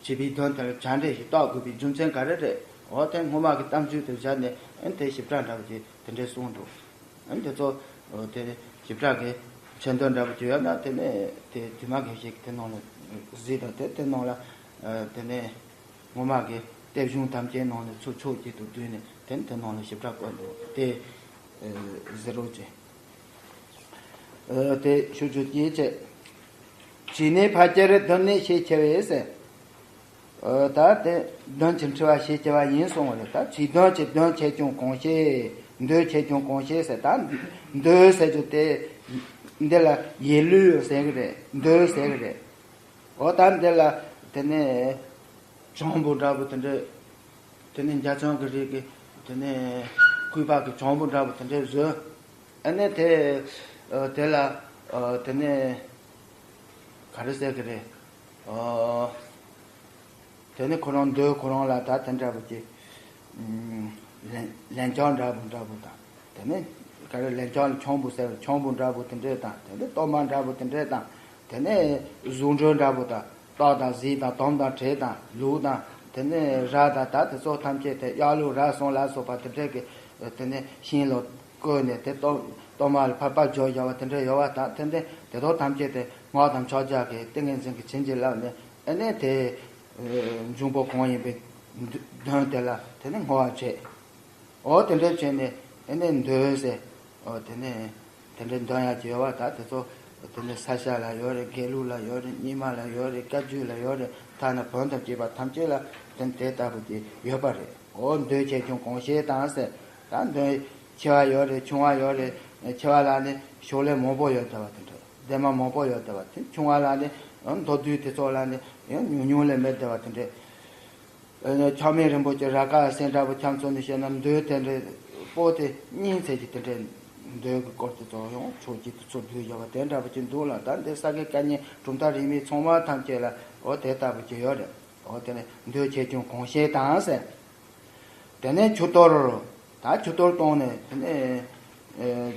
བྱིས་པའི་གདོན་དེར་བྱ་འདྲེ་ཞེས་བཏགས་དགོས་པའི་རྒྱུ་མཚན་ག་རེ་རེད། འོ་དེ་སྔོན་མ་གི་གཏམ་རྒྱུད་དུ་བཞག་ནས་ཨ་ནི་དེ་ཞིབ་ཕྲ་འདྲ་བོ་ཅིག་དེ་འདྲས་གསུངས་འདུག་ཨ་ནི་དེ་ཚོ་དེ་ཞིབ་ཕྲ་གི་མཚན་དོན་འདྲ་བོ་ཅིག་ཡོད་ན་དེ་ནས་དེ་དུ་མ་དགེ་བཤེས་ཀྱིས་དེ་ནང་ལ་གཟིགས་དང་། དེ་དེ་ནང་ལ་དེ་ནས་སྔོན་མ་གི་དེབ་གཞུང་ཐམས་ཅད་ནང་ལ་ཚུར་ཕྱོགས་གཅིག་ཏུ་བསྡུས་ནས་དེ་ནི་དེ་ནང་ལ་ཞིབ་ཕྲ་བཀོད་འདུག་དེ་གཟིགས་རོགས་གྱིས། ཨ། དེ་ཞུ་རྒྱུ་གཅིག་བྱས། བྱིས་ནས་ཕལ་ཆེར་གདོན་ནད་ཞེས་བྱ་བས་ཟེར། ཨ། ད་དེ་གདོན་གྱི་འཁྲི་བ་ཞེས་བྱ་བ་ཡིན་གསུངས་པ་རེད། ད་བྱིས་གདོན་གྱི་གདོན་བྱས་ཀྱང་གང་ཤེས། འདོད་བྱས་ཀྱང་གང་ཤེས་ཟེར། ད་འདོད་ཟེར་རྒྱུ་དེ་འདི་ལ་ཡིད་བློས་ཟེར་གི་རེད། འདོད་ཟེར་གི་རེད། འོ་ད་འདི་ལ་དེ་ནས་བྱང་བུ་འདྲ་བོ་དེ་འདྲ། དེ་ནས་འཇའ་ཚོན་གྱི་རིགས་ཀྱི་དེ་ནས་སྐུད་པ་གི་བྱང་བུ་འདྲ་བོ་དེ་འདྲ་བཟོས། ཨ་ནི་དེ་ ཨ་དེ་ལ་ཨ་དེ་ནས་ག་རེ་ཟེར་གི་རེད། ཨ་དེ་ནས་ཁོ་རང་མདོས་ཁོ་རང་ལ་ད་དེ་འདྲ་བོ་ཅིག་ལན་ལན་ཆགས་འདྲ་བོ་འདྲ་བོ་དང་། དེ་ནས་ག་རེ་ལན་ཆགས་ལ་ཆང་བུ་ཟེར་བ་ཆང་བུ་འདྲ་བོ་དེ་འདྲས་དང་། དེ་ནས་གཏོར་མ་འདྲ་བོ་དེ་འདྲས་དང་། དེ་ནས་གཟུངས་སྒྲོལ་འདྲ་བོ་དང་། སྟག་དང་གཟིག་དང་དོམ་དང་དྲེད་དང་ལུག་དང་། དེ་ནས་ར་དང་ད་དེ་ཚོ་ཐམས་ཅད་དེ་གཡག་ལུག་ར་ཟོང་ལ་སོགས་པ་དེ་འདྲས་ཀྱི་དེ་ནས་ཤིང་ལ་བརྐོས་ནས་དེ་གཏོར་གཏོར་མ་ལ་ཕར་ཕར་འཇོག་བཞག་པ་དེ་འདྲས་ཡོད་པ་དང་། དེ་འདྲས་དེ་དག་ཐམས་ཅད་དེ་སྔགས་དང་ཕྱག་རྒྱ་གི་ཏིང་ངེ་འཛིན་གྱི་བྱིན་གྱིས་བརླབས་ནས། ཨ་ནས་དེ་འབྱུང་པོ་གང་ཡིན་པའི་གདོན་དེ་ལ་དེ་ནས་བསྔོ་བ་བྱེད། འོ་དེ་འདྲ་བྱས་ནས་ཨ་ནས་མདོས་ཟེར། འོ་དེ་ནས་དེ་འདྲ་འདོན་ཡག་ཅིག་ཡོད་པ་ད། དེ་ཚོ་དེ་ནས་ས་ཞབས་ལ་ཡོད་རེད། དགེ་ལུགས་ལ་ཡོད་རེད། རྙིང་མ་ལ་ཡོད་རེད། བཀའ་བརྒྱུད་ལ་ཡོད་རེད། ཐ་ན་བོན་དང་བཅས་པ་ཐམས་ཅད་ལ་དེ་དེ་ལྟ་བུ་ཅིག་ཡོད་པ་རེད། འོ་མདོས་ཆེ་ཆུང་གང་ཤེས་དང་ཟེར། ད་མདོས་ཆེ་བ་ཡོད་རེད། ཆུང་བ་ཡོད་རེད། ཆེ་བ་ལ་ནི་ཤོག་ལེབ་མང་པོ་ཡོད་བསྡད་པ་དེ་འདྲ། ལྡེབ་མ་མང་པོ་ཡོད་བསྡད་པ་དེ། ཆུང་བ་ལ་ནི་མདོ་བསྡུས་དེ་ཚོ་ལ་ནི་ཡང་ཉུང་ཉུང་ལས་མེད་བསྡད་པ་དེ་འདྲ། ཨ་ནི་ཆགས་མེད་རིན་པོ་ཆེ་ར་ཀ་སེན་འདྲ་པོ་ཁྱམས་ཚོ་ནས་བཤད་ན་མདོས་དེ་འདྲའི་པོ་ཏི་སྙིང་ཚད་ཀྱི་དེ་འདྲའི་མདོས་ཀྱི་སྐོར་དེ་ཚོ་ཡང་ཕྱོགས་གཅིག་ཏུ་ཚུར་བསྡུས་བཞག་པ་དེ་འདྲ་པོ་ཅིག་འདུག་ལ། ད་འདི་ས་དགེ་བཀའ་རྙིང་གྲུབ་མཐའ་རིས་མེད་ཚང་མ་ཐམས་ཅད་ལ་འོ་དེ་ལྟ་བུ་ཅིག་ཡོད་རེད། འོ་དེ་ནས་མདོས་ཆེ་ཆུང་གང་ཤེས་དང་ཟེར། དེ་ནས་ཆུ་གཏོར། ད་ཆུ་གཏོར་བཏང་ནས་དེ་ནས་ཨེ་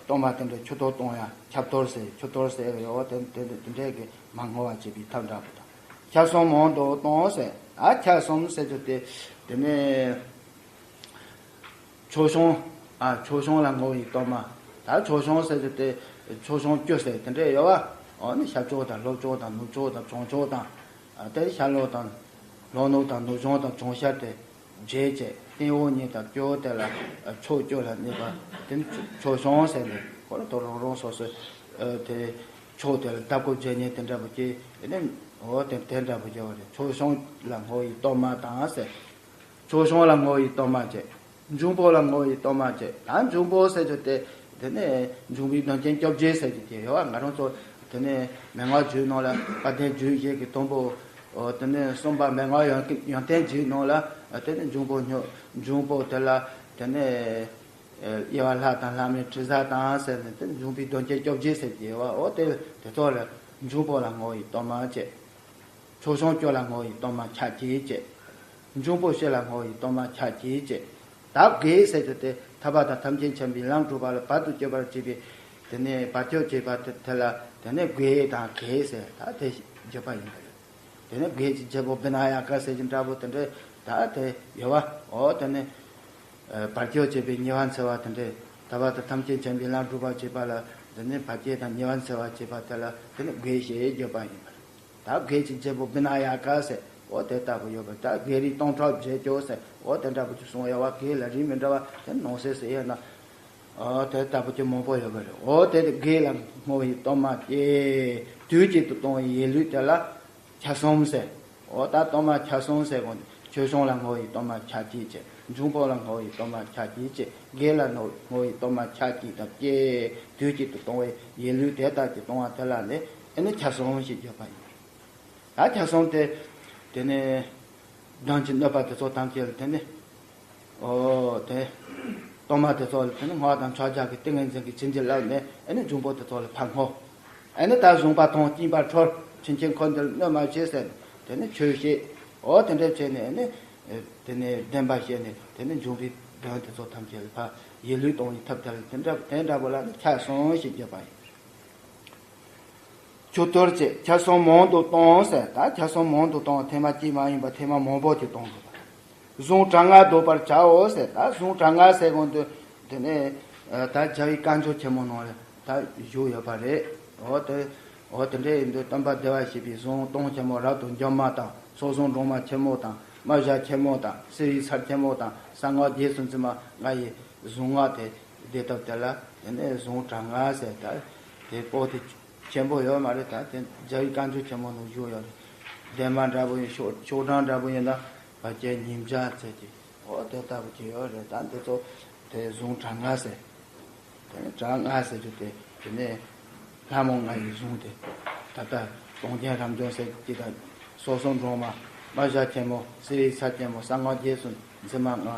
གཏོར་མ་དེ་འདྲ་ཆུ་གཏོར་གཏོང་ཡ་ཆབ་གཏོར་ཟེར། ཆུ་གཏོར་ཟེར་ཡོད། དེ་དེ་དེ་འདྲས་ཀྱི་མ་བསྔོ་བ་བྱེད་པའི་ཐབས་འདྲ་པོ་དང་། ཆབ་གསུམ་མང་དུ་གཏོང་ཟེར། ཨ་ཆབ་གསུམ་ཟེར་རྒྱུ་དེ་དེ་ནས་ཆོས་སྐྱོང་། ཨ་ཆོས་སྐྱོང་ལ་བསྔོ་བའི་གཏོར་མ། ད་ཆོས་སྐྱོང་ཟེར་རྒྱུ་དེ་ཆོས་སྐྱོང་བཅུ་ཟེར་དེ་འདྲས་ཡོད་པ། འོ་ནི་ཞབས་ཆོས་དང་སློབ་ཆོས་དང་ནུབ་ཆོས་དང་བྱང་ཆོས་དང་། ཨ་དེ་ཤར་ལྷོ་དང་ལྷོ་ནུབ་དང་ནུབ་བྱང་དང་བྱང་ཤར་དེ་བརྒྱད་བྱས། སྟེང་འོག་གཉིས་དང་སྤྱི་བོ་དེ་ལ་ཕྱོགས་བཅུ་ལ་གནས་པ་དེ་ནི་ཆོས་སྐྱོང་ཟེར་ནས། ཁོ་རང་ཚོ་རང་རང་སོ་སོའི་དེ་ཕྱོགས་དེ་ལ་བརྡབ་སྐོར་བརྒྱབ་ནས་དེ་འདྲ་པོ་ཅིག་ནི། འོ་དེ་དེ་འདྲ་པོ་བརྒྱབ་པ་རེད། ཆོས་སྐྱོང་ལ་བསྔོ་བའི་གཏོར་མ་དང་ཟེར། ཆོས་སྐྱོང་ལ་བསྔོ་བའི་གཏོར་མ་བཅས། འབྱུང་པོ་ལ་བསྔོ་བའི་གཏོར་མ་བཅས། ད་འབྱུང་པོ་ཟེར་རྒྱུ་དེ་དེ་ནས་འབྱུང་པོའི་གདོན་ཆེན་བཅོ་བརྒྱད་ཟེར་རྒྱུ་དེ་ཡོད་པ། ང་རང་ཚོ་དེ་ནས་མན་ངག་རྒྱུད་ནང་ལ་དཔལ་ལྡན་རྒྱུད་བཞི་གི་དང་པོ། འོ་དེ་ནས་གསུམ་པ་མན་ངག་ཡོན་ཡོན་ཏན་རྒྱུད་ནང་ལ་དེ་ནས་འབྱུང་པོ་སྙོ་འབྱུང་པོ་དེ་ལ་དེ་ནས་ཨེ་དབྱེ་བ་ལྷ་དང་ལྷ་མིན་དྲི་ཟ་དང་ཟེར་ནས་དེ་འབྱུང་པོའི་གདོན་ཆེན་བཅོ་བརྒྱད་ཟེར་གྱི་ཡོད་པ། འོ་དེ་དེ་ཚོ་ལ་འབྱུང་པོ་ལ་བསྔོ་བའི་གཏོར་མ་བཅས། ཆོས་སྐྱོང་བཅུ་ལ་བསྔོ་བའི་གཏོར་མ་ཆ་གཅིག་བཅས། འབྱུང་པོ་བཞི་ལ་བསྔོ་བའི་གཏོར་མ་ཆ་གཅིག་བཅས། ད་བགེགས་ཟེར་རྒྱུ་དེ་ཐར་པ་དང་ཐམས་ཅད་མཁྱེན་པའི་ལམ་སྒྲུབ་པ་ལ་བར་དུ་གཅོད་པར་བྱེད་པའི་དེ་ནས་བར་ཆད་བྱེད་པ་དེ་དེ་ལ་དེ་ནས་བགེགས་དང་བགེགས་ཟེར་ད་དེ་བརྗོད་པ་ཡིན་པ་རེད། དེ་ནས་བགེགས་ཀྱི་རྒྱལ་པོ་བི་ན་ཡ་ཀ་ཟེར་གྱི་འདྲ་པོ་དེ་འདྲས་ད་དེ་ཡོད་པ། འོ་དེ་ནས་ཨ་བར་ཆད་བྱེད་པའི་ཉེ་བར་འཚེ་བ་དེ་འདྲས། ཐར་པ་དང་ཐམས་ཅད་མཁྱེན་པའི་ལམ་སྒྲུབ་པར་བྱེད་པ་ལ་དེ་ནས་བར་ཆད་དང་ཉེ་བར་འཚེ་བ་བྱེད་པ་དེ་ལ་དེ་ནས་བགེགས་ཞེས་བརྗོད་པ་ཡིན་པ་རེད། ད་བགེགས་ཀྱི་རྒྱལ་པོ་བི་ན་ཡ་ཀ་ཟེར། འོ་དེ་ལྟ་བུ་ཡོད་པ། ད་བགེགས་རིགས་སྟོང་ཕྲག་བརྒྱད་ཅུ་ཟེར། འོ་དེ་འདྲ་པོ་ཅིག་གསུངས་ཡོད་པ། བགེགས་ལ་རིགས་མི་འདྲ་བ་དེ་ནང་གསེས་སུ་དབྱེ་ན། འོ་དེ་ལྟ་བུ་ཅིག་མང་པོ་ཡོད་པ་རེད། འོ་དེ་བགེགས་ལ་བསྔོ་བའི་གཏོར་མ་སྟེ། དུས་གཅིག་ཏུ་གཏོང་བའི་ཡིད་ལུས་དེ་ལ་ཆ་གསུམ་ཟེར། འོ་ད་གཏོར་མ་ཆ་གསུམ་ཟེར་གོ། ཆོས་སྐྱོང་ལ་བསྔོ་བའི་གཏོར་མ་ཆ་གཅིག་བཅས། འབྱུང་པོ་ལ་བསྔོ་བའི་གཏོར་མ་ཆ་གཅིག་བཅས། བགེགས་ལ་བསྔོ་བའི་གཏོར་མ་ཆ་གཅིག་དང་བཅས། དུས་གཅིག་ཏུ་གཏོང་བའི་ཡིད་ལུས་དེ་ལྟར་གྱི་གཏོང་བ་དེ་ལ་ནི་ཨེ་ནི་ཆ་གསུམ་ཞེས་བརྗོད་པ་ཡིན། ད་ཆ་གསུམ་དེ་དེ་ནས་གདོན་གྱི་གནོད་པ་དེ་ཚོ་ཐམས་ཅད་ལ་དེ་ནི། འོ་དེ་གཏོར་མ་དེ་ཚོ་ལ་དེ་ནི་སྔགས་དང་ཕྱག་རྒྱ་གི་ཏིང་ངེ་འཛིན་གྱི་བྱིན་གྱིས་བརླབས་ནས་ཨེ་ནི་འབྱུང་པོ་དེ་ཚོ་ལ་ཕར་བསྔོ། ཨེ་ནི་ད་བཟུང་བ་ཐོངས་སྐྱིན་པ་ཁྲོལ། ཕྱིན་ཆད་འཁོར་འདས་ལ་གནོད་མ་བྱེད་ཟེར་ནས་དེ་ནི་ཆོས་བཤད། འོ་དེ་འདྲ་བྱས་ནས་ཨེ་ནི་དེ་ནི་བདེན་པ་བཤད་ནས་དེ་ནི་འབྱུང་པོའི་གདོན་དེ་ཚོ་ཐམས་ཅད་ལ་ཕར་ཡིད་ལུས་གཏོང་བའི་ཐབས་དེ་ལ་དེ་འདྲ་དེ་འདྲ་པོ་ལ་ནི་ཆ་གསུམ་ཞེས་བརྗོད་པ་ཡིན། ཆུ་གཏོར་བཅས་ཆ་གསུམ་མང་དུ་གཏོང་ཟེར། ད་ཆ་གསུམ་མང་དུ་གཏོང་། ཐེངས་མ་གཅིག་མ་ཡིན་པར་ཐེངས་མ་མང་པོ་ཅིག་གཏོང་དགོས་པ། གཟུངས་དྲག་སྔགས་བཟློག་པར་བྱའོ་ཟེར། ད་གཟུངས་དྲག་སྔགས་ཟེར་གོང་དུ་དེ་ནས་ད་རྒྱལ་བའི་བཀའ་འགྱུར་ཆེན་མོ་ནང་ལ་ད་བཞུགས་ཡོད་པ་རེད། འོ་དེ་འོ་དེ་འདྲ་ཡིན་དུས་སྟོན་པ་བདེ་བར་གཤེགས་པའི་གཟུངས་སྟོང་ཆེན་མོ་རབ་ཏུ་འཇོམས་མ་དང་། སྲོག་ཟུངས་སྒྲོལ་མ་ཆེན་མོ་དང་། རྨ་བྱ་ཆེན་མོ་དང་། བསིལ་བའི་ཚལ་ཆེན་མོ་དང་། གསང་སྔགས་རྗེས་སུ་འཛིན་མ་ལྔ་ཡི་གཟུངས་སྔགས་དེ་བཟླས་སྟབས་དེ་ལ་དེ་ནས་གཟུངས་དྲག་སྔགས་ཟེར། ད་དེ་པོ་ཏི་ཆེན་པོ་ཡོད་མ་རེད། ད་དེ་རྒྱལ་བའི་བཀའ་འགྱུར་ཆེན་མོ་ནང་བཞུགས་ཡོད་རེད། ལྡན་མ་འདྲ་པོ་ཡིན། ཤོག་ཤོག་གྲངས་འདྲ་པོ་ཡིན་ན་བར་ཆད་ཉིས་བརྒྱ་ཚད་ཀྱི། འོ་དེ་ལྟ་བུ་ཅིག་ཡོད་རེད། ད་འདི་ཚོ་དེ་གཟུངས་དྲག་སྔགས་ཟེར། དེ་ནས་དྲག་སྔགས་ཟེར་རྒྱུ་དེ་དེ་ནས་ལྷ་མོ་ལྔ་ཡི་གཟུངས་དེ། ད་ལྟ་སྟོང་རྒྱན་རབ་འབྱམས་ཟེར་གྱི་དང་། སྲོག་ཟུངས་སྒྲོལ་མ། རྨ་བྱ་ཆེན་མོ། བསིལ་བའི་ཚལ་ཆེན་མོ། གསང་སྔགས་རྗེས་སུ་འཛིན་མ་ལྔ།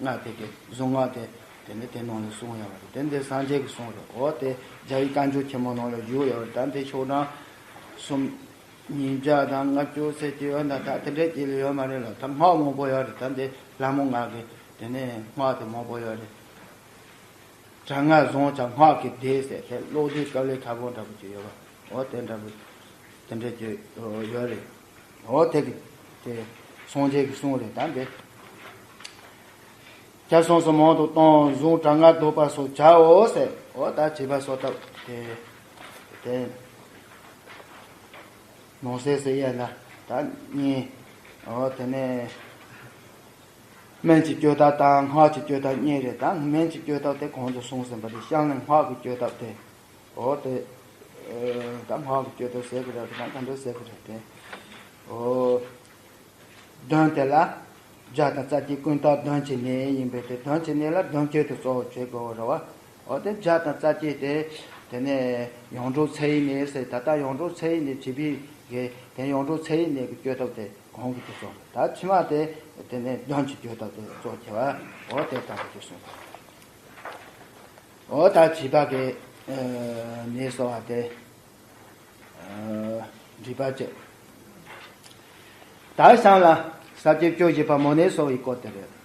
ལྔ་དེ་གི་གཟུངས་སྔགས་དེ་ དེ་ནས་དེ་ནང་ལ་གསུངས་ཡོད་པ་རེད། དེ་འདི་སངས་རྒྱས་ཀྱི་གསུང་རེད། འོ་དེ་རྒྱལ་བའི་བཀའ་འགྱུར་ཆེན་མོ་ནང་ལ་བཞུགས་ཡོད་རེད། ད་འདི་ཤོག་གྲངས་གསུམ། ཉིས་བརྒྱ་དང་ལྔ་བཅུ་ཟེར་གྱི་ཡོད་ན་ད་དེ་འདྲའི་ཅིག་ལས་ཡོད་མ་རེད་ལ། ད་སྔགས་མང་པོ་ཡོད་རེད། ད་འདི་ལྷ་མོ་ང་གི་དེ་ནས་སྔགས་དེ་མང་པོ་ཡོད་རེད། དྲག་སྔགས་བཟང་བྱ་སྔགས་ཀྱི་སྡེ་ཟེར་དེ་གློག་རྡུལ་ཀ་ལི་ཁ་བོ་འདྲ་པོ་ཅིག་ཡོད་པ། འོ་དེ་འདྲ་པོ་དེ་འདྲ་ཅིག་ཡོད་རེད། འོ་དེ་གི་དེ་སངས་རྒྱས་ཀྱི་གསུང་རེད། ད་འདི་སྐྱབས་སོང་སོ་མང་དུ་གཏོང་། གཟུངས་དྲག་སྔགས་བཟློག་པ་སོགས་བྱའོ་ཟེར། འོ་ད་བྱིས་པ་གསོ་ཐབས་དེ་དེ་ནང་གསེས་སུ་ཡས་ན་ད་གཉིས། འོ་དེ་ནས་སྨན་གྱི་བཅོས་ཐབས་དང་སྔགས་ཀྱི་བཅོས་ཐབས་གཉིས་རེད། ད་སྨན་གྱི་བཅོས་ཐབས་དེ་གོང་དུ་གསུངས་ཟིན་པ་རེད། བཤམས་ལེན་སྔགས་ཀྱི་བཅོས་ཐབས་དེ། འོ་དེ་ད་སྔགས་ཀྱི་བཅོས་ཐབས་ཟེར་གི་རེད། ད་ག་འདྲ་ཟེར་གི་རེད་དེ། འོ། གདོན་དེ་ལ་བྱ་དང་རྩྭ་སྐྱེས་ཀུན་བཏགས་གདོན་གྱི་གནས་ཡིན་པས་ཏེ། གདོན་གྱི་གནས་ལ་གདོན་བཅོས་དེ་གཙོ་བོ་བྱེད་དགོས་པ་རེད་བ། འོ་དེ་བྱ་དང་རྩྭ་སྐྱེས་དེ་དེ་ནས་ཡོངས་གྲོལ་ཚེ་ཡི་གནས་ཟེར། ད་ལྟ་ཡོངས་གྲོལ་ཚེ་ཡི་གནས་བྱིས་པའི་གི་དེ་ཡོངས་གྲོལ་ཚེ་ཡི་གནས་ཀྱི་བཅོས་ཐབས་དེ་གོང་གི་དེ་གཙོ། ད་ཕྱི་མ་དེ་དེ་ནས་གདོན་གྱི་བཅོས་ཐབས་དེ་གཙོ་བྱེད་པ། འོ་དེ་ལྟ་བུ་དེ་གསུངས། འོ་ད་བྱིས་པ་གི་ཨ་ནས་གསོ་བ་དེ་ཨ་འགྲིག་པ་བྱེད། ད་བཤམས་ལ་ས་བཅད་བཅུ་བཞི་པ་མོ་ནས་གསོ་བའི་སྐོར་དེ་རེད།